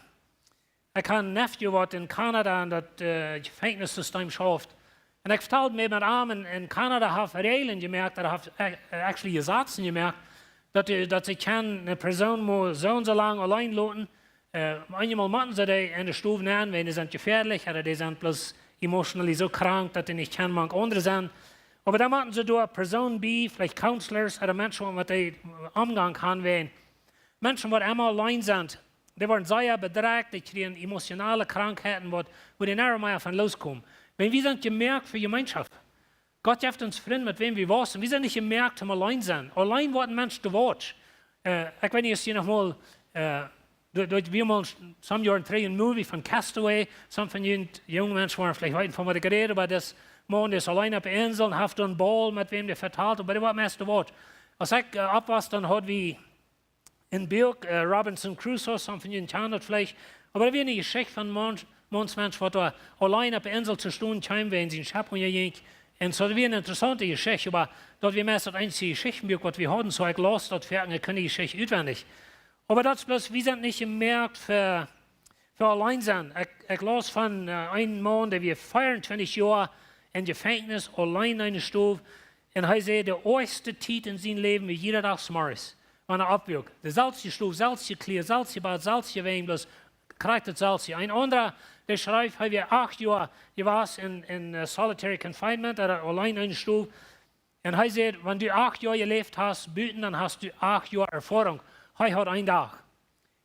ekj hab een Nephew waut en Kanada en daut, äh, Jefenkjnissystem schauft. Un ekj vetald mie met am, en, en Kanada haft Räajlen jemoakt, ooda haft, äh, actually Jesazen jemoakt, daut, äh, daut see kjennen eene Persoon mau soo un soo lang auleen loten, äh, eenjemol motten see dee en de Stow nämen, wan dee sent jefäadlich, ooda dee sent bloos emotionally soo krank, daut dee nich kjennen mank aundre sennen. Oba dan motten see doa Persoonen bie, veleicht Counselors, ooda Menschen, waut met dee omgonen kjennen, wan Menschen, waut emma auleen sent, dee woaren sea bedrekjt, dee kjrieen emotionale Krankheiten, waut, wua dee nich mea von loskomen. Wan wie sent jemoakt fa Jemeenschoft. Gott jeft ons Frind, met wäm wie wausen. Wie sent nich jemoakt om auleen sennen. Auleen woat een Mensch doot. Äh, ekj weet nich, aus jie noch mol, äh, doa, doa, wie mol some Joaren trigj een Movie von Castaway. Some von junt junge Menschen woaren veleicht weeten, von waut ekj räd, oba dis Maun, dee es auleen opp de Insel un haft een Baul, met wäm dee vetalt, oba dee woat meist doot. Aus ekj, äh, oppwos, dan haud wie een Buak, äh, Robinson Crusoe, some von junt kjanen daut veleicht. Oba daut wia eene Jeschicht von een Maun, Maunsmensch, waut doa auleen opp de Insel to stonen kjeem, wan sien Schepp unjajinkj. Un soo, daut wia eene interessaunte Jeschicht, oba daut wia meist daut eensje Jeschichtenbuak, waut wie hauden, soo ekj laus daut foaken, ekj kunn dee Jeschicht utwendich. Oba daut es bloos, wie sent nich jemoakt fa, fa auleen sennen. Ekj, ekj laus von, äh, eenen Maun, dee wia vea un twintich Joa em Jefenkjnis, auleen enne Stow. Un hee säd, de oajste Tiet en sien Läwen wia jieda Dach zemorjes, wan hee oppwuak. De selwje Stow, selwje Kjleeda, selwjet Bad, selwje Wenj, bloos krakjt daut selwje. Een aundra, dee schreef, hee wia acht Joa jewast en, en, äh, solitary confinement, ooda auleen enne Stow. Un hee säd, wan du acht Joa jeläft hast buten, dan hast du acht Joa Erfoarunk. Hee haud een Dach.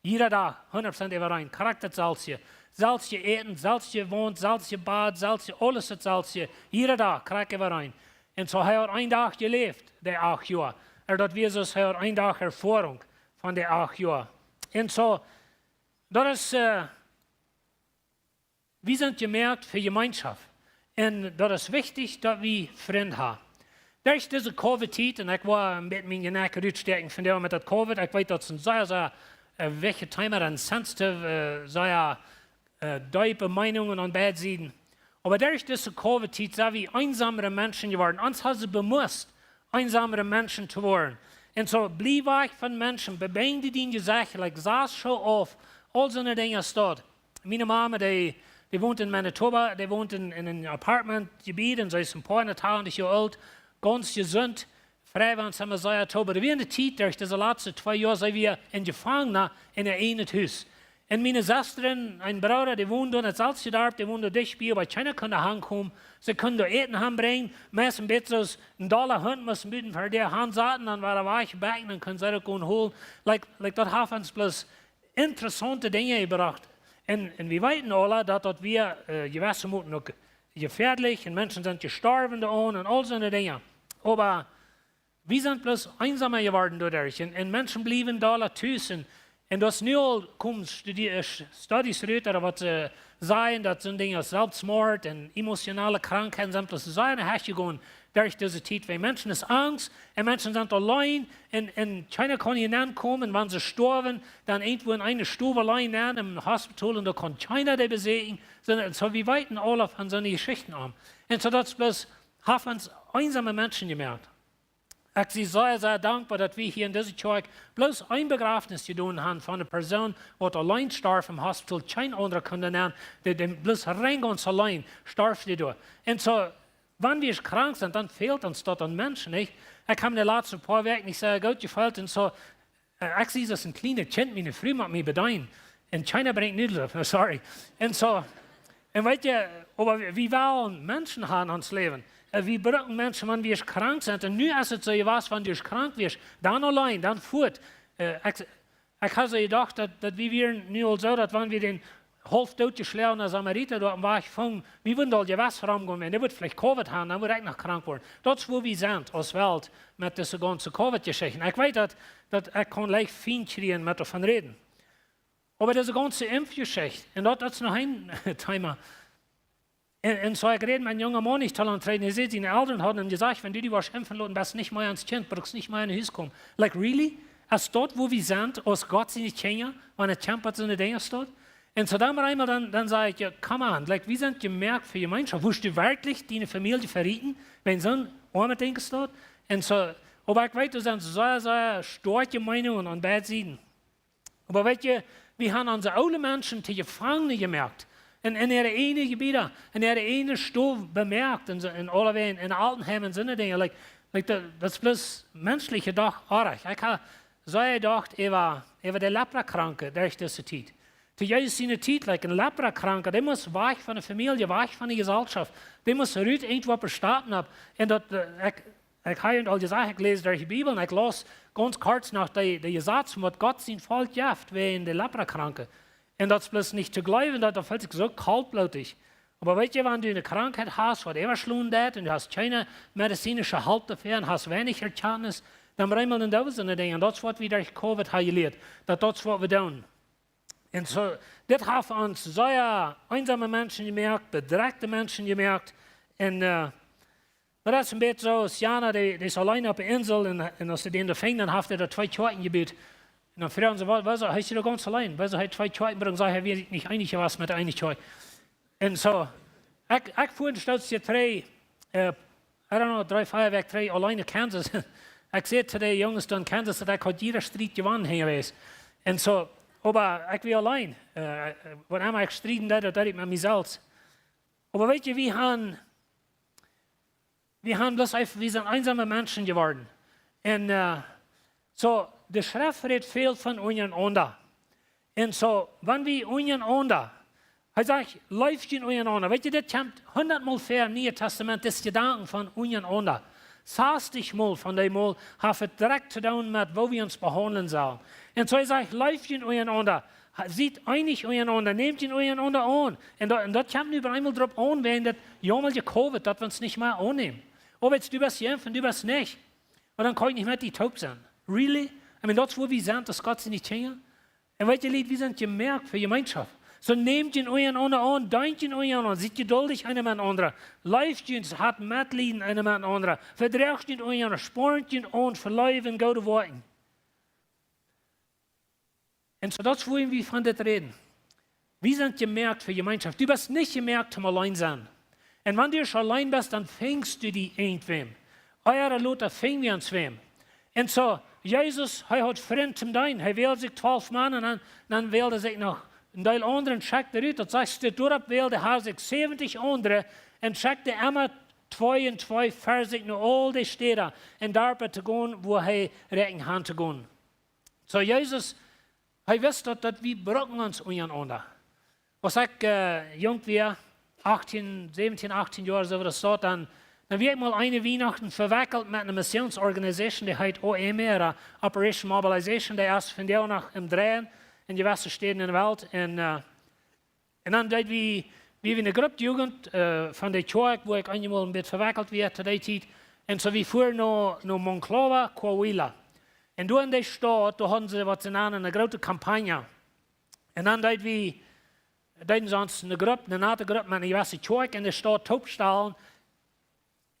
Jieda Dach, hundat Prozent äwareen. Krakjt daut selwje. Selwje Äten, selwje Waunt, selwjet Bad, selwje, aules daut selwje. Jieda Dach, krakjt äwareen. Un soo, hee haud een Dach jeläft, dee acht Joa. Ooda daut wia soo, hee haud een Dach Erfoarunk von dee acht Joa. Un soo, daut es, äh, wie sent jemoakt fa Jemeenschoft. Un daut es wichtich, daut wie Frind haben. Derch dise Covid-Tiet, un ekj woa een bät mien Jnakj rutstäakjen vondoag met daut Covid. Ekj weet, daut es een sea, sea, äh, wichtjet Thema, een sensitive, äh, sea, äh, deepe Meenungen aun beid Sieden. Oba derch dise Covid-Tiet sent wie eensamere Menschen jeworden. Ons haft see bemust, eensamere Menschen to woaren. Un soo, bliew wajch von Menschen, bejäajn dee nich, saj, like, saj soo auf, aul soone Dinja es daut. Miene Mame, dee, dee wont en Manitoba, dee wont en, en een Apartment-Jebiet un see es een poa un twintich Joa oolt, gaunz jesunt, frei von Samaria, oba doa wia eene Tiet, derch dise latste twee Joa, see wia een Jefangna en äa eejnet Hus. Un miene Sesta un een Brooda, dee wonden doa en daut selwje Darp, dee wonden dicht bie, oba kjeena kunn doa hankomen. See kunnen doa Äten hanbrinjen, meist een bät soo aus een dolla Hunt, must een bät ver de Haunt sitten, dan wada wajchbakjen, dan kunnen see daut gonen holen. Like, like, daut haft ons bloos interessaunte Dinja jebrocht. Un, un wie weeten aule, daut daut wia, äh, jewesse Moten uk jefäadlich un Menschen sent jestorwen doaraun un aul soone Dinja. Oba wie sent bloos eensamer jeworden doaderch. Un, un Menschen bliewen dolla tus. Un, un daut es nu aul, komen Studi-, äh, Studies rut, ooda waut see sajen, daut soone Dinja aus Selfstmoord un emotionale Krankheiten sent bloos sea en de Hecht jegonen derch dise Tiet. Wiels Menschen es Angst un Menschen sent auleen un, un kjeena kaun hia nenkomen. Un wan see stoawen, dan irjentwua en eene Stow auleen nen, em Hospital, un doa kaun kjeena dee besieekjen. Soo, un soo, wie weeten aule von soone Jeschichten om. Un soo, daut es bloos, haft ons eensame Menschen jemoakt. Ekj sie sea, sea dankboa, daut wie hia en dise Kjoakj bloos een Bejrafnis jedonen haben von eene Persoon, waut auleen storf em Hospital, kjeen aundra kunn dee nenn, dee, dee bloos rein gaunz auleen storf dee doa. Un soo, wan wie krank sent, dan fält ons daut aun Menschen, nich? Ekj hab de latste poa Wäakj nich sea goot jefeelt un soo, äh, ekj sie aus een kjlienet Kjint, miene Fru mott mie bedeenen. Un kjeena brinjt Nudels, no, sorry. Un soo, un weet jie, oba wie, wie wellen Menschen haben en ons Läwen. Äh, wie brucken Menschen, wan wie krank sent. Un nu es et soo, jewast, wan du krank wieescht, dan auleen, dan fuat. Äh, ekj, ekj hab soo jedocht, daut, daut wie wieren nu aul soo, daut wan wie dän haulf dootjeschlajchnen Samarita doa aum Wajch fungen, wie wudden aul jewast romgonen, un dee wudd veleicht Covid haben, dan wudd ekj noch krank woaren. Daut es woo wie sent aus Welt met dise gaunze Covid-Jeschichten. Ekj weet daut, daut ekj kaun leicht Fient kjrieen met doavon räden. Oba dise gaunze Impfjeschicht, un daut, daut es noch een Thema. Un, un soo, ekj räd met een jungen Maun nich too lang trigj, un hee säd, siene Elren hauden am jesajcht, wan du die woascht impfen loten, best nich mea ons Kjint, brukst nich mea en Hus komen. Like, really? Es daut woo wie sent aus Gott siene Kjinja, wan et kjemt bat soone Dinja doa? Un soo dan met eemol, dan, dan saj ekj, jo, come on, like, wie sent jemoakt fa Jemeenschoft. Wurscht du werkjlich diene Famielje verieten, wan soon oame Dinja doa? Un soo, oba ekj weet, doa sent sea, sea stoakje Meenungen aun beid Sieden. Oba weet jie, wie haben onse oole Menschen to Jefangene jemoakt. En, en äare eejne Jebieda, en äare eejne Stow bemoakt, en soo, en aulawäajen, en Altenheim un soone Dinja. Like, like, daut, daut es bloos menschlich jedocht oajch. Ekj hab soo jedocht äwa, äwa de Leprakranke derch dise Tiet. To Jesus siene Tiet, like, een Leprakranka, dee must wajch von de Famielje, wajch von de Jeselschoft. Dee must rut irjentwua opp de Staten opp. Un daut, äh, ekj, Ekj hab aul jesajcht, ekj läs derch de Bibel un ekj laus gaunz kort noch de, de Jesaz von waut Gott sien Volkj jeft wäajen de Leprakranke. Un daut es bloos nich to jleewen, daut, daut felt sikj soo kaltbloodich. Oba weetst, wan du eene Krankheit hast, waut äwaschlonen deit, un du hast kjeene mediziniesche Help doafäa un hast weinich Erkjantnis, dan brinj mol en dise Dinja. Un daut es waut wie derch Covid haben jelieet, daut daut es waut wie doonen. Un soo, dit haft ons sea eensome Menschen jemoakt, bedrekjte Menschen jemoakt. Un, äh, daut es een bät soo aus Jana, dee, dee es auleen opp de Insel un, un aus see dän doa finjen, dan haft hee doa twee Kjoakjen jebut. Un dan fruagen see: "Waut, waut es, hee es doa gaunz auleen? Waut es, hee haft twee Kjoakjen?" Dan sajcht hee: "Wia ekj nich eenich jewast met eene Kjoakj." Un soo, ekj, ekj fua een Stootje trigj, äh, I don't know, dree, vea Wäakj trigj, auleen no Kansas. Ekj säd to de Junges doa en Kansas, daut ekj haud jieda Striet jewonnen hia jewast. Un soo, oba ekj wia auleen. Äh, waut emma ekj strieden deed, daut deed ekj met mie selfst. Oba weetst, wie haben, wie haben bloos eefach, wie sent eensome Menschen jeworden. Un, äh, soo, de Schreft rät väl von unjarenaunda. Un soo, wan wie unjarenaunda, hee sajcht, leeft junt unjarenaunda. Weetst, dit kjemt hundatmol ver em Nieen Tastament, dis Jedanken von unjarenaunda. Sastich mol von dee mol haft et direkt to doonen met woo wie ons behaundlen sellen. Un soo, hee sajcht, leeft junt unjarenaunda. Ha-, siet eenich unjarenaunda, nämt junt unjarenaunda aun. Un daut, un daut kjemt nu opp eemol doaropp aun, wäajen daut jaumaje Covid, daut wie ons nich mea aunnämen. Oba weetst, du best jeimpft un du best nich. Un dan kaun ekj nich met die toop sennen. Really? I mean, daut es woo wie sent, aus Gott siene Kjinja. Un weetst, Lied, wie sent jemoakt fa Jemeenschoft. Soo nämt junt unjarenaunda aun, deent junt unjarenaunda aun, siet jeduldich eena met dän aundren. Leeft junt, hat Metlieden eena met dän aundren. Vedroacht junt unjarenaunda, spornt junt aun fa Leew un goode Woakjen. Un soo, daut es woo wie von dit räden. Wie sent jemoakt fa Jemeenschoft. Du best nich jemoakt toom auleen sennen. Un wan du auleen best, dan finjst du die irjentwäm. Ea ooda lota finj wie ons wäm. Un soo, Jesus, hee haud Frind toom deenen. Hee wäld sikj twalf Mana un dan, dan wäld hee sikj noch een Deel aundre un schekjt dee rut. Daut sajcht, doaropp wäld hee sikj säwentich aundre un schekjt emma twee un twee ver sikj no aul de Städa un Darpa to gonen, wua hee räakjend haud to gonen. Soo, Jesus, hee wist daut, daut wie brucken ons unjarenaunda. Aus ekj, äh, junk wia, achtieen, säwentieen, achtieen Joa, soo waut daut, dan, dan wia ekj mol eene Wienachten vewekjelt met eene Missions Organization, dee heet O M, ooda Operation Mobilization, dee es vondoag noch aum Dreien en jewesse Städen en de Welt. Un, äh, un dan deed wie, wie, wie eene Grupp Jugend, äh, von de Kjoakj, wua ekj eenjemol een bät vewekjelt wia to dee Tiet. Un soo, wie fuaren no, no Monclova, Coahuila. Un doa en dee Staut, doa hauden see waut see nanen eene groote Campaña. Un dan deed wie, deeden see ons eene Grupp, eene nate Grupp met eene jewesse Kjoakj en de Staut toopstalen.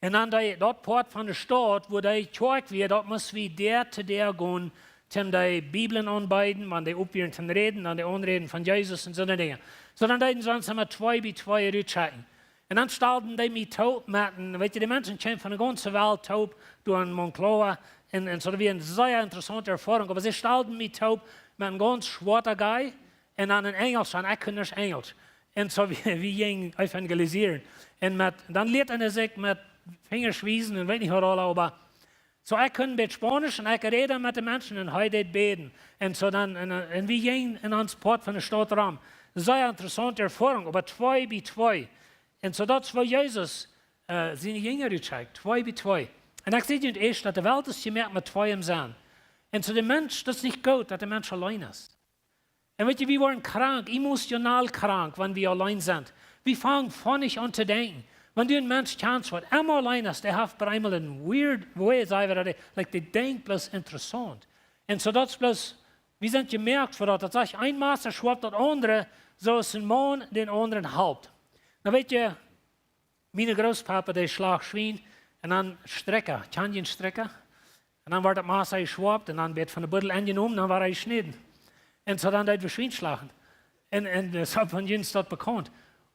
Un dan dee, daut Poat von de Staut, wua dee Kjoakj wia, daut must wie Däa to Däa gonen, toom dee Bibeln aunbeeden, wan dee oppwieren toom räden, dan dee aunräden von Jesus un soone Dinja. Soo dan deeden see ons emma twee bie twee rutschekjen. Un dan stalden dee mie toop met een, weetst, de Menschen kjeemen von de gaunze Welt toop doa en Monclova. Un, un soo, daut wia eene sea interessaunte Erfoarunk. Oba see stalden mie toop met een gaunz schwoata guy un dan een Enjelsche, un ekj kunn nich Enjelsch. Un soo, wie, wie jinjen evangelisieren. Un met, dan lieet eena sikj met Finjasch wiesen un weet nich waut aula, oba soo, ekj kunn een bät Spaunisch un ekj räd met de Menschen un hee deed bäden. Un soo dan, un, un wie jinjen en ons Poat von de Staut rom. Sea interessaunte Erfoarunk, oba twee bie twee. Un soo, daut es woo Jesus, äh, siene Jinja rutschekjt, twee bie twee. Un ekj säd junt ieescht, daut de Welt es jemoakt met twee em Senn. Un soo, de Mensch, daut es nich goot, daut de Mensch auleen es. Un weetst, wie woaren krank, emotional krank, wan wie auleen sent. Wie fangen funny aun to denkjen. Wan du een Mensch kjanst, waut emma auleen es, dee haft opp eemol een weird way, saj wie daut, like, dee denkjt bloos interessaunt. Un soo, daut es bloos, wie sent jemoakt fa daut. Daut sajcht, een Massa schwoapt daut aundre, soo aus een Maun dän aundren halpt. Nu weetst, mien Grootpapa, dee schloag Schwien un dan Strikja, kjanst Strikja? Un dan wort daut Massa jeschwoapt un dan wort von de Buddel aunjenomen, dan wort hee jeschnäden. Un soo dan deed wie Schwien schlachten. Un, un, äh, soo von junt es daut bekaunt.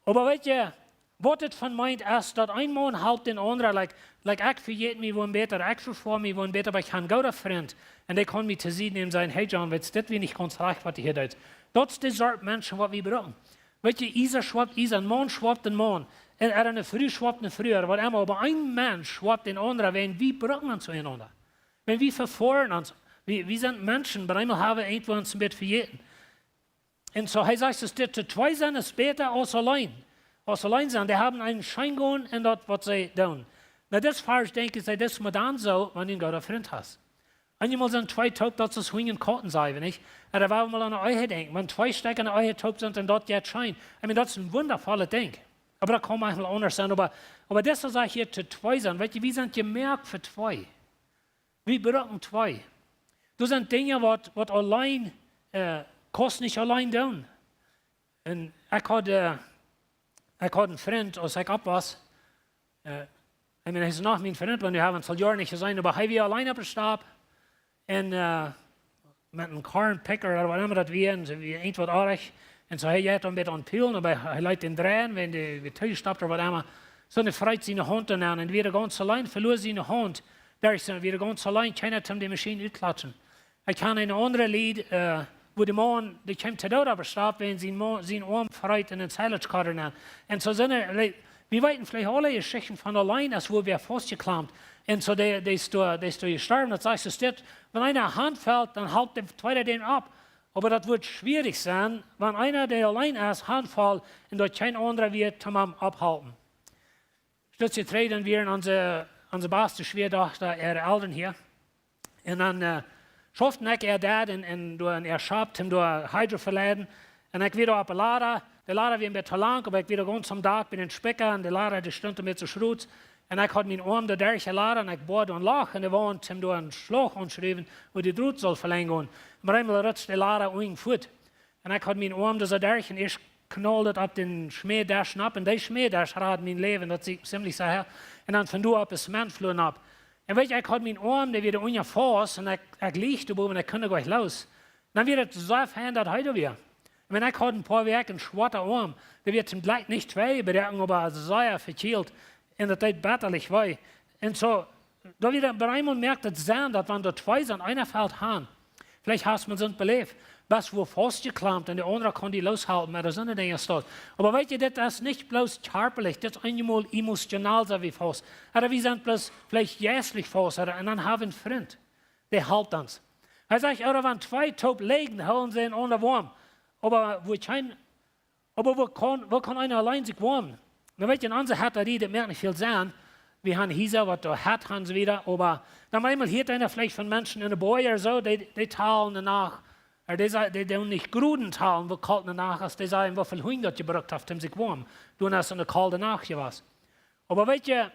Oba weetst, waut et von meent es, daut een Maun halpt dän aundren, like, like, ekj vejät mie woll bäta, ekj vefoa mie woll bäta, oba ekj hab een gooden Frint. Un dee kaun mie to Sied nämen un sajen: "Hey John, weetst, dit wia nich gaunz rajcht, waut du hia deist." Daut es de Sort Menschen, waut wie brucken. Weetst, Isa schwoapt Isa, een Maun schwoapt een Maun. Un, ooda eene Fru schwoapt eene Fru, ooda waut emma. Oba een Mensch schwoapt dän aundren, wan wie brucken ons unjarenaunda. Wan wie vefoaren ons, wie, wie sent Menschen, oba eemol haben wie irjentwoo ons een bät vejäten. Un soo, hee sajcht, daut dit to twee sennen es bäta aus auleen. Aus auleen sennen, dee haben een Scheengonen en daut, waut see doonen. Na, dit Varsch, denkj ekj, es dit mau dan soo, wan du een gooda Frint hast. Eenjemol sent twee toop, daut es aus Hunj un Kaut, saj wie nich? Oba wan wie mol aun de Ehe denkjen, wan twee Stekja enne Ehe toop sent, dan daut jeit scheen. I mean, daut es een wundavollet Dinkj. Oba daut kaun mau aundasch sennen. Oba, oba dit es, saj ekj hia, to twee sennen. Weetst, wie sent jemoakt fa twee. Wie brucken twee. Doa sent Dinja, waut, waut auleen, äh, kaust nich auleen doonen. Un ekj haud, äh, ekj haud een Frint, aus ekj opp wia, äh, I mean, hee es noch mien Frint, wan wie haben ons aul Joaren nich jeseenen, oba hee wia auleen opp de Stap. Un, äh, met een Corn Picker ooda waut emma daut wia, un soo wia irjentwaut oajch. Un soo, hee haud dan bät aun Peel, oba hee leet dän dreien, wan dee wia toojestoppt ooda waut emma. Soo, dan freet siene Haunt doa aun, un wia gaunz auleen, veloa siene Haunt. Doa es hee wia gaunz auleen, kjeena toom de Maschien utklatschen. Ekj kjan een aundret Lied, äh, wua de Maun, dee kjeem to Doot opp de Stap, wan sien Maun, sien Oam freet en een Silage Cutter aun. Un soo sent, äh, wie weeten veleicht aule Jeschichten von auleen, aus wua wäa faustjeklaumt. Un soo, dee, dee es doa, dee es doa jestorwen. Daut sajcht soo, dit, wan eena hanfelt, dan halpt de tweeda dän opp. Oba daut woat schwierich sennen, wan eena, dee auleen es, hanfelt un daut kjeen aundra wia toom am opphalpen. Stootje trigj, dan wieren onse, onse baste Schwiadochta äare Elren hia. Un dan, äh, schauften ekj äa daut un, un doa en äa Schap, om doa Hydro to leiden. Un ekj wia doa opp de Lada. De Lada wia een bät to lang, oba ekj wia doa gaunz aum Dak bie dän Spikja un de Lada, dee stunt doa met soo schrots. Un ekj haud mien Oam doa derch de Lada un ekj boa doa een Loch en de Waunt, om doa een Schlauch auntoschruwen, wua de Drot sull velenjd gonen. Oba eemol rutscht de Lada unjen fuat. Un ekj haud mien Oam doa soo derch un ieescht knald daut opp dän Schmäadesch nopp. Un dee Schmäadesch rad mien Läwen, daut sie ekj ziemlich secha. Un dan von doa opp de Zementflua nopp. Un weetst, ekj haud mien Oam, dee wia unja faust, un ekj, ekj leech doa bowen, ekj kunn goanich loos. Dan wia daut soo fein, daut hee doa wia. Un ekj haud een poa Wäakj een schwoaten Oam, dee wia toom Jlekj nich twei jebroaken, oba sea vekjielt. Un daut deed bettalich wee. Un soo, doa wia daut, bie eemol moakt daut Senn, daut wan doa twee sent, eena felt han. Veleicht hast du soont beläft, best wua faustjeklaumt un de aundra kaun die looshalpen, oba doa sent Dinja stoakj. Oba weetst, dit es nich bloos kjarpalich, dit es eenjemol emotional sent wie faust. Oba wie sent bloos veleicht jeistlich faust, oba, un dan hab wie een Frint, dee halpt ons. Hee sajcht, oba wan twee toop lijen, hoolen see enaunda woam. Oba wua kjeena Oba woo kaun, woo kaun eena auleen sikj woamen? Nu weetst, en onse Hetarie, daut moakt nich väl Senn. Wie haben Hiesa, waut doa Hett haben, soo wieda. Oba dan eemol hieet eena veleicht von Menschen en de Boaj ooda soo, dee, dee talen de Nacht. Oba dee sa-, dee doonen nich groden talen, woo kolt de Nacht es. Dee sajen, woo väl Hunj daut jebrukt haft, om sikj woam. Doa es eene kolde Nacht jewast. Oba weetst,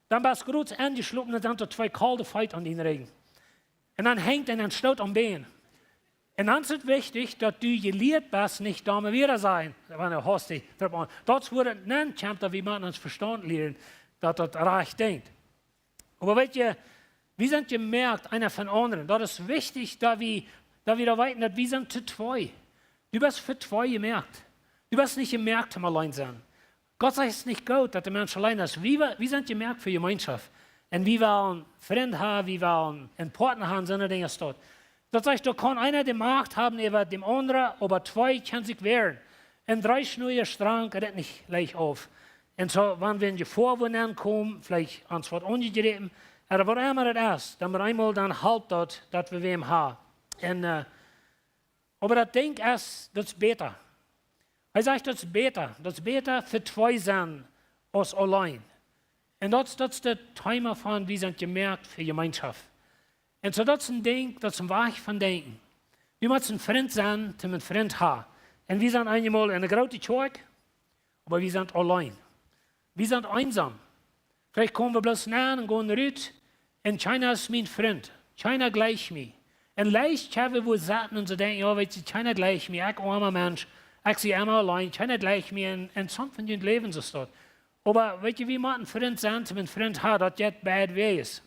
dan best grods enjeschlopen un dan sent twee kolde Feet aun dien Rigjen. Un dan henjt eena stoot aum Been. Un dan es et wichtich, daut du jelieet best, nich domme Wieed sajen, wan du hast die drop aun. Daut es wua et nenkjemt, daut wie motten ons Vestaunt lieren, daut daut rajcht denkjt. Oba weetst, wie sent jemoakt, eena fa dän aundren. Daut es wichtich, daut wie, daut wie daut weeten, daut wie sent to twee. Du best fa twee jemoakt. Du best nich jemoakt, om auleen to sennen. Gott sajcht, et es nich goot, daut de Mensch auleen es. Wie, wie sent jemoakt fa Jemeenschoft. Un wie wellen Frind haben, wie wellen een Partner haben, soone Dinja es daut. Daut sajcht, doa kaun eena de Macht haben äwa dän aundren, oba twee kjennen sikj wäaren. Un dree Schnoajen Strank, daut nich leicht auf. Un soo, wan wie en Jefoa woaren aunkomen, veleicht ons woat aunjegräpen, ooda waut emma et es, dan met eemol dan halpt daut, daut wie wäm haben. Un, äh, oba daut Dinkj es, daut es bäta. Hee sajcht, daut es bäta. Daut es bäta fa twee sennen aus auleen. Un daut, daut es daut Thema von, wie sent jemoakt fa Jemeenschoft. Un soo, daut es een Dinkj, daut es een Wajch von denkjen. Du motst een Frint sennen, om een Frint haben. Un wie sent eenjemol en eene groote Kjoakj, oba wie sent auleen. Wie sent eensom. Veleicht komen wie bloos nenn un gonen rut. Un kjeena es mien Frint. Kjeena jlikjt mie. Un leicht kjenn wie wua sitten un soo denkjen, jo, weetst, kjeena jlikjt mie. Ekj oama Mensch. Ekj sie emma auleen. Kjeena jlikjt mie. Un, un soont von jun Läwen es daut. Oba weetst, wie motten Frint sennen, om een Frint haben, daut jeit beid Wäaj.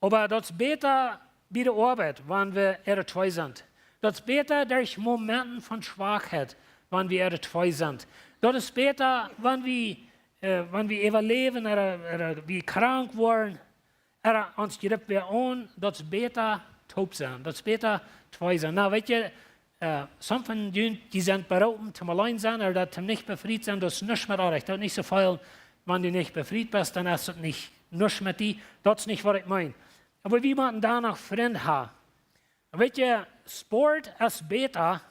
Oba daut es bäta bie de Oabeit, wan wie äare twee sent. Daut es bäta derch Momenten von Schwakheit, wan wie äare twee sent. Daut es bäta, wan wie, äh, wan wie äwaläwen, ooda, ooda wie krank woaren, ooda ons jript wäa aun, daut es bäta toop sennen. Daut es bäta twee sennen. Nu, weetst, äh, soone von junt, dee sent beroopen, om auleen sennen, ooda om nich befriet sennen, daut es nuscht met oajch. Daut nich soo feelen, wan du nich befriet best, dan es et nich, nuscht met die. Daut es nich, waut ekj meen. Oba wie motten doano Frind haben. Weetst, Sport es bäta,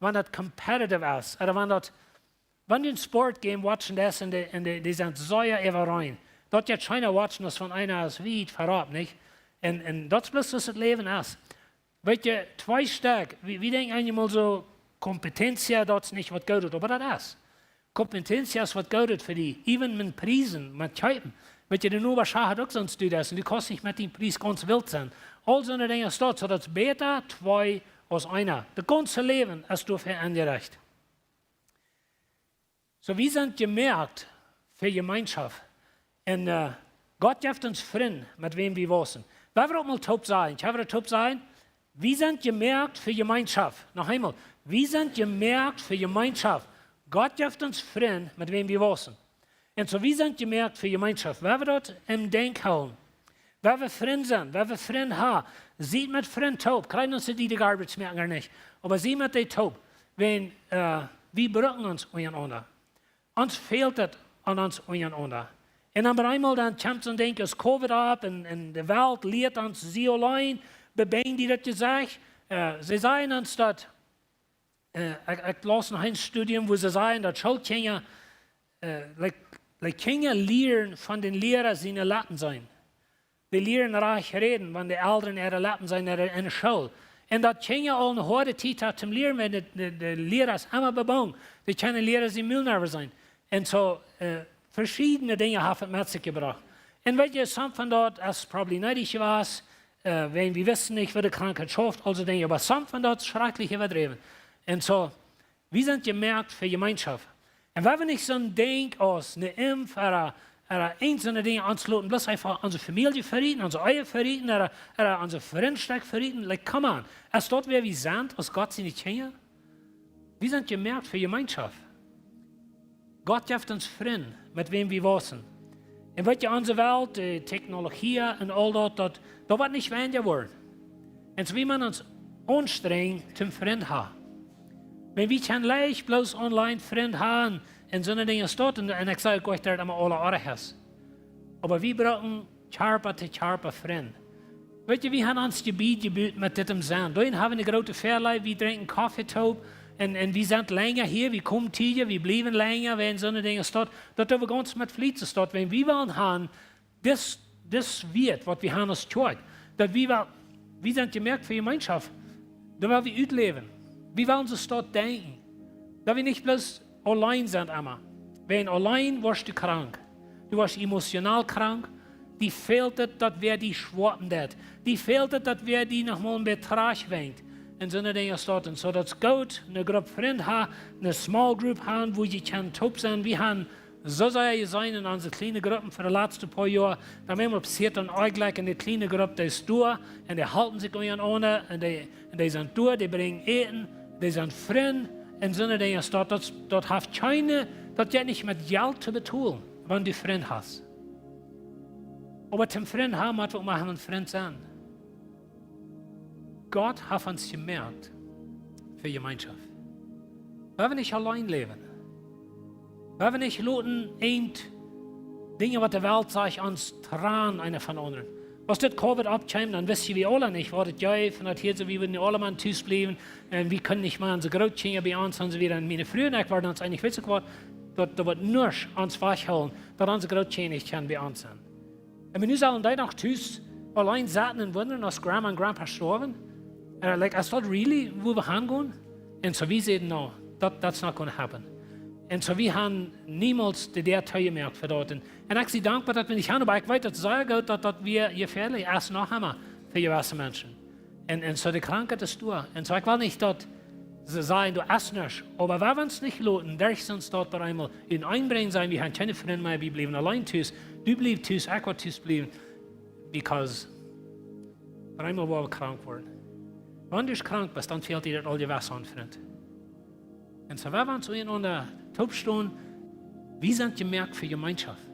wan daut competitive es. Ooda wan daut, wan du een Sport Game watchen deist un dee, un dee, dee sent sea äwareen. Daut jeit scheena watschen aus wan eena es wiet verrot, nich? Un, un daut es bloos aus daut Läwen es. Weet jie, twee Stekj, wie, wie denkjen eenjemol soo, competencia, daut es nich waut Goodet, oba daut es. Competencia es waut Goodet fa die, even met Priesen, met kjeepen. Weet jie, de Nobasch haft uk soon Studie, un du kaust nich met dän Pries gaunz wilt sennen. Aul soone Dinja es daut, soo daut es bäta twee aus eena. Daut gaunze Läwen es doafäa enjerecht. Soo, wie sent jemoakt fa Jemeenschoft. Un, äh, Gott jeft ons Frind, met wäm wie wausen. Woa wie daut mol toop sajen? Kjenn wie daut toop sajen? Wie sent jemoakt fa Jemeenschoft. Noch eemol. Wie sent jemoakt fa Jemeenschoft. Gott jeft ons Frind, met wäm wie wausen. Un soo, wie sent jemoakt fa Jemeenschoft. Woa wie daut em Denkj hoolen. Woa wie Frind sennen, woa wie Frind haben. Siet met Frind toop. Kjrieech ons dee, dee garbage moaken, nich. Oba siet met dee toop. Wan, äh, wie brucken ons unjarenaunda. Ons fält et aun ons unjarenaunda. Un dan opp eemol dan kjemt soon Dinkj aus Covid opp un, un de Welt lieet ons, see auleen, bebinjen dee daut Jesecht. Äh, see sajen ons daut, äh, ekj, ekj laus noch een Studium, wua see sajen daut Schoolkjinja, äh, like, like Kjinja lieren von dän Liera siene Leppen seenen. Dee lieren rajcht räden, wan de Elren äare Leppen seenen en de, en de School. Un daut Kjinja aul eene hoade Tiet haben toom lieren, wan de, de, de Liera es emma bebungen. Dee kjennen Liera sien Mul nich seenen. Un soo, äh, veschiedne Dinja haft et met sikj jebrocht. Un weet jie, some von daut es probably needich jewast, äh, wan wie wisten nich, woo de Krankheit schauft, aul soone Dinja, oba some von daut es schrakjlich äwadräwen. Un soo, wie sent jemoakt fa Jemeenschoft. Un woa wie nich soon Dinkj aus een Imp ooda, ooda eent soone Dinja ons loten, bloos eefach onse Famielje venichten, onse Ehe venichten, ooda, ooda onse Frindschaften venichten. Like, come on. Es daut wäa wie sent, aus Gott siene Kjinja? Wie sent jemoakt fa Jemeenschoft. Gott jeft ons Frind, met wäm wie wausen. Un weet jie, onse Welt, de Technologie un aul daut, daut, daut woat nich weinja woaren. Un soo wie motten ons aunstrenjen toom Frind haben. Wan wie kjennen leicht bloos online Frind haben un soone Dinja aus daut, un, un ekj saj uk nich daut daut emma aule oajch es. Oba wie brucken Kjarpa to Kjarpa Frind. Weet jie, wie haben ons Jebied jebut met dit em Senn. Doawäajen haben wie eene groote Väaleew, wie drinkjen Koffe toop un, un wie sent lenja hia, wie komen tiedja, wie bliewen lenja, wan soone Dinja aus daut, daut doo wie gaunz met Fliet aus daut, wan wie wellen haben, dis, dis Wieet, waut wie haben aus Kjoakj, daut wie wellen, wie sent jemoakt fa Jemeenschoft, daut wellen wie utläwen. Wie wellen soo aus daut denkjen. Daut wie nich bloos auleen sent emma. Wan auleen woascht du krank. Du woascht emotional krank. Die fält et, daut wäa die schwoapen deit. Die fält et, daut wäa die noch mol een bät trajcht wenkt. Un soone Dinja aus daut. Un soo daut es goot, eene Grupp Frind haben, eene small group haben, wua jie kjennen toop sennen. Wie haben soo sea jeseenen en onse kjliene Gruppen fa de latste poa Joa, daut mau passieet dan eejentlich en de kjliene Grupp, dee es doa, un dee halpen sikj unjarenaunda, un dee, un dee sent doa, dee brinjen Äten, dee sent Frind, un soone Dinja aus daut, daut, daut haft kjeene, daut jeit nich met Jelt to betolen, wan du Frind hast. Oba toom Frind haben, mott wie uk mau een Frind sennen. Gott haft ons jemoakt fa Jemeenschoft. Woa wie nich auleen läwen. Woa wie nich loten eent Dinja, waut de Welt sajcht, ons trannen eena von aundren. Aus dit Covid oppkjeem, dan wisten wie aule nich, waut et jeef, un daut hia soo, wie wudden aulemaun tus bliewen, un wie kunnen nich mea onse Grootkjinja bie ons, un soo wieda. Un miene Fru un ekj wieren ons eenich, weetst du waut, daut, daut woat nuscht ons wajchhoolen, daut onse Grootkjinja nich kjennen bie ons sennen. Un wan nu sellen dee noch tus auleen sitten un wundren, aus Grandma un Grandpa stoawen? Uh, like, is daut really wua wie hangonen? Un soo wie säden, no, that, that's not gonna happen. Un soo wie haben niemols de Däa toojemoakt fa daut. Un, un ekj sie dankboa, daut wie nich haben, oba ekj weet daut sea goot, daut, daut wia jefäadlich es noch emma fa jewesse Menschen. Un, un soo de Krankheit es doa. Un soo ekj well nich daut see sajen, du hast nuscht. Oba wan wie ons nich loten, derch soont daut bie eemol en Enj brinjen, sajen, wie haben kjeene Frind mea, wie bliewen auleen tus, du bliew tus, ekj woa tus bliewen. Because bie eemol woa wie krank woaren. Wan du krank best, dan fält die daut aul jewess aun, Frint. Un soo woa wie ons unjarenaunda toop stonen, wie sent jemoakt fa Jemeenschoft.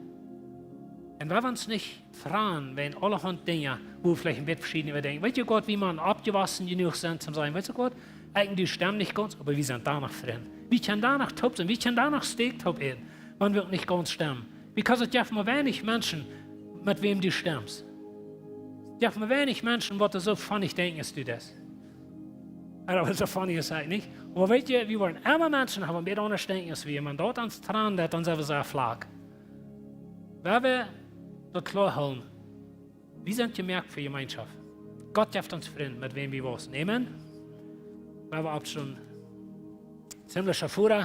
Un woa wie ons nich freien wäajen aulahaunt Dinja, wua veleicht een bät veschieden äwa denkjen. Weetst du, Gott, wie wie oppjewossen jenuach sent toom sajen, weetst du, Gott, ekj un du stemmen nich gaunz, oba wie sent doa noch Frind. Wie kjennen doa noch toop sennen, wie kjennen doa noch Stekj toop äten, wan wie uk nich gaunz stemmen. Because et jeft mau weinich Menschen, met wäm du stemmst. Et jeft mau weinich Menschen, waut soo von die denkjen aus du deist. Oba soo von die es et nich. Oba weetst du, wie woaren emma Menschen haben, waut aundasch denkjen aus wie, wan daut ons trannen deit, dan sent wie sea flach. Woa wie daut kloa hoolen. Wie sent jemoakt fa Jemeenschoft. Gott jeft ons Frind, met wäm wie wausen. Amen. Lot ons oppstonen. Himmlischa Voda,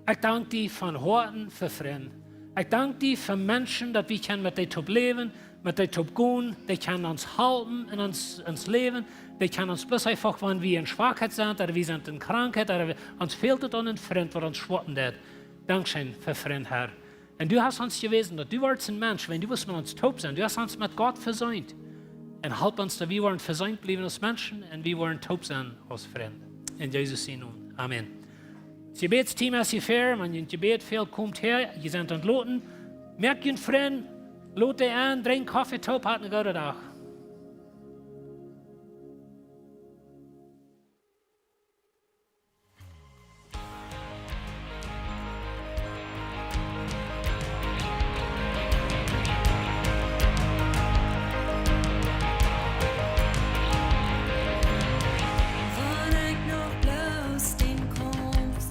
ekj dank die von Hoaten fa Frind. Ekj dank die fa Menschen, daut wie kjennen met dee toop läwen, met dee toop gonen, dee kjennen ons halpen en ons, ons Läwen, dee kjennen ons bloos eefach, wan wie en Schwakheit sent, ooda wie sent en Krankheit, ooda wie, ons fält et aun een Frint, waut ons schwoa deit. Dankscheen fa Frind, Herr. Un du hast ons jewäsen, daut du woascht een Mensch, wan du woascht met ons toop sennen. Du hast ons met Gott vesient. Un halp ons, daut wie woaren vesient bliewen aus Menschen un wie woaren toop sennen aus Frind. En Jesus sien Nomen. Amen. Daut Jebädsteam es hia ver, wan jie en Jebäd fält, komt häa, jie sent entloten. Moakt junt Frind, lot dee aun, drinkjt Koffe toop, hat een gooden Dach.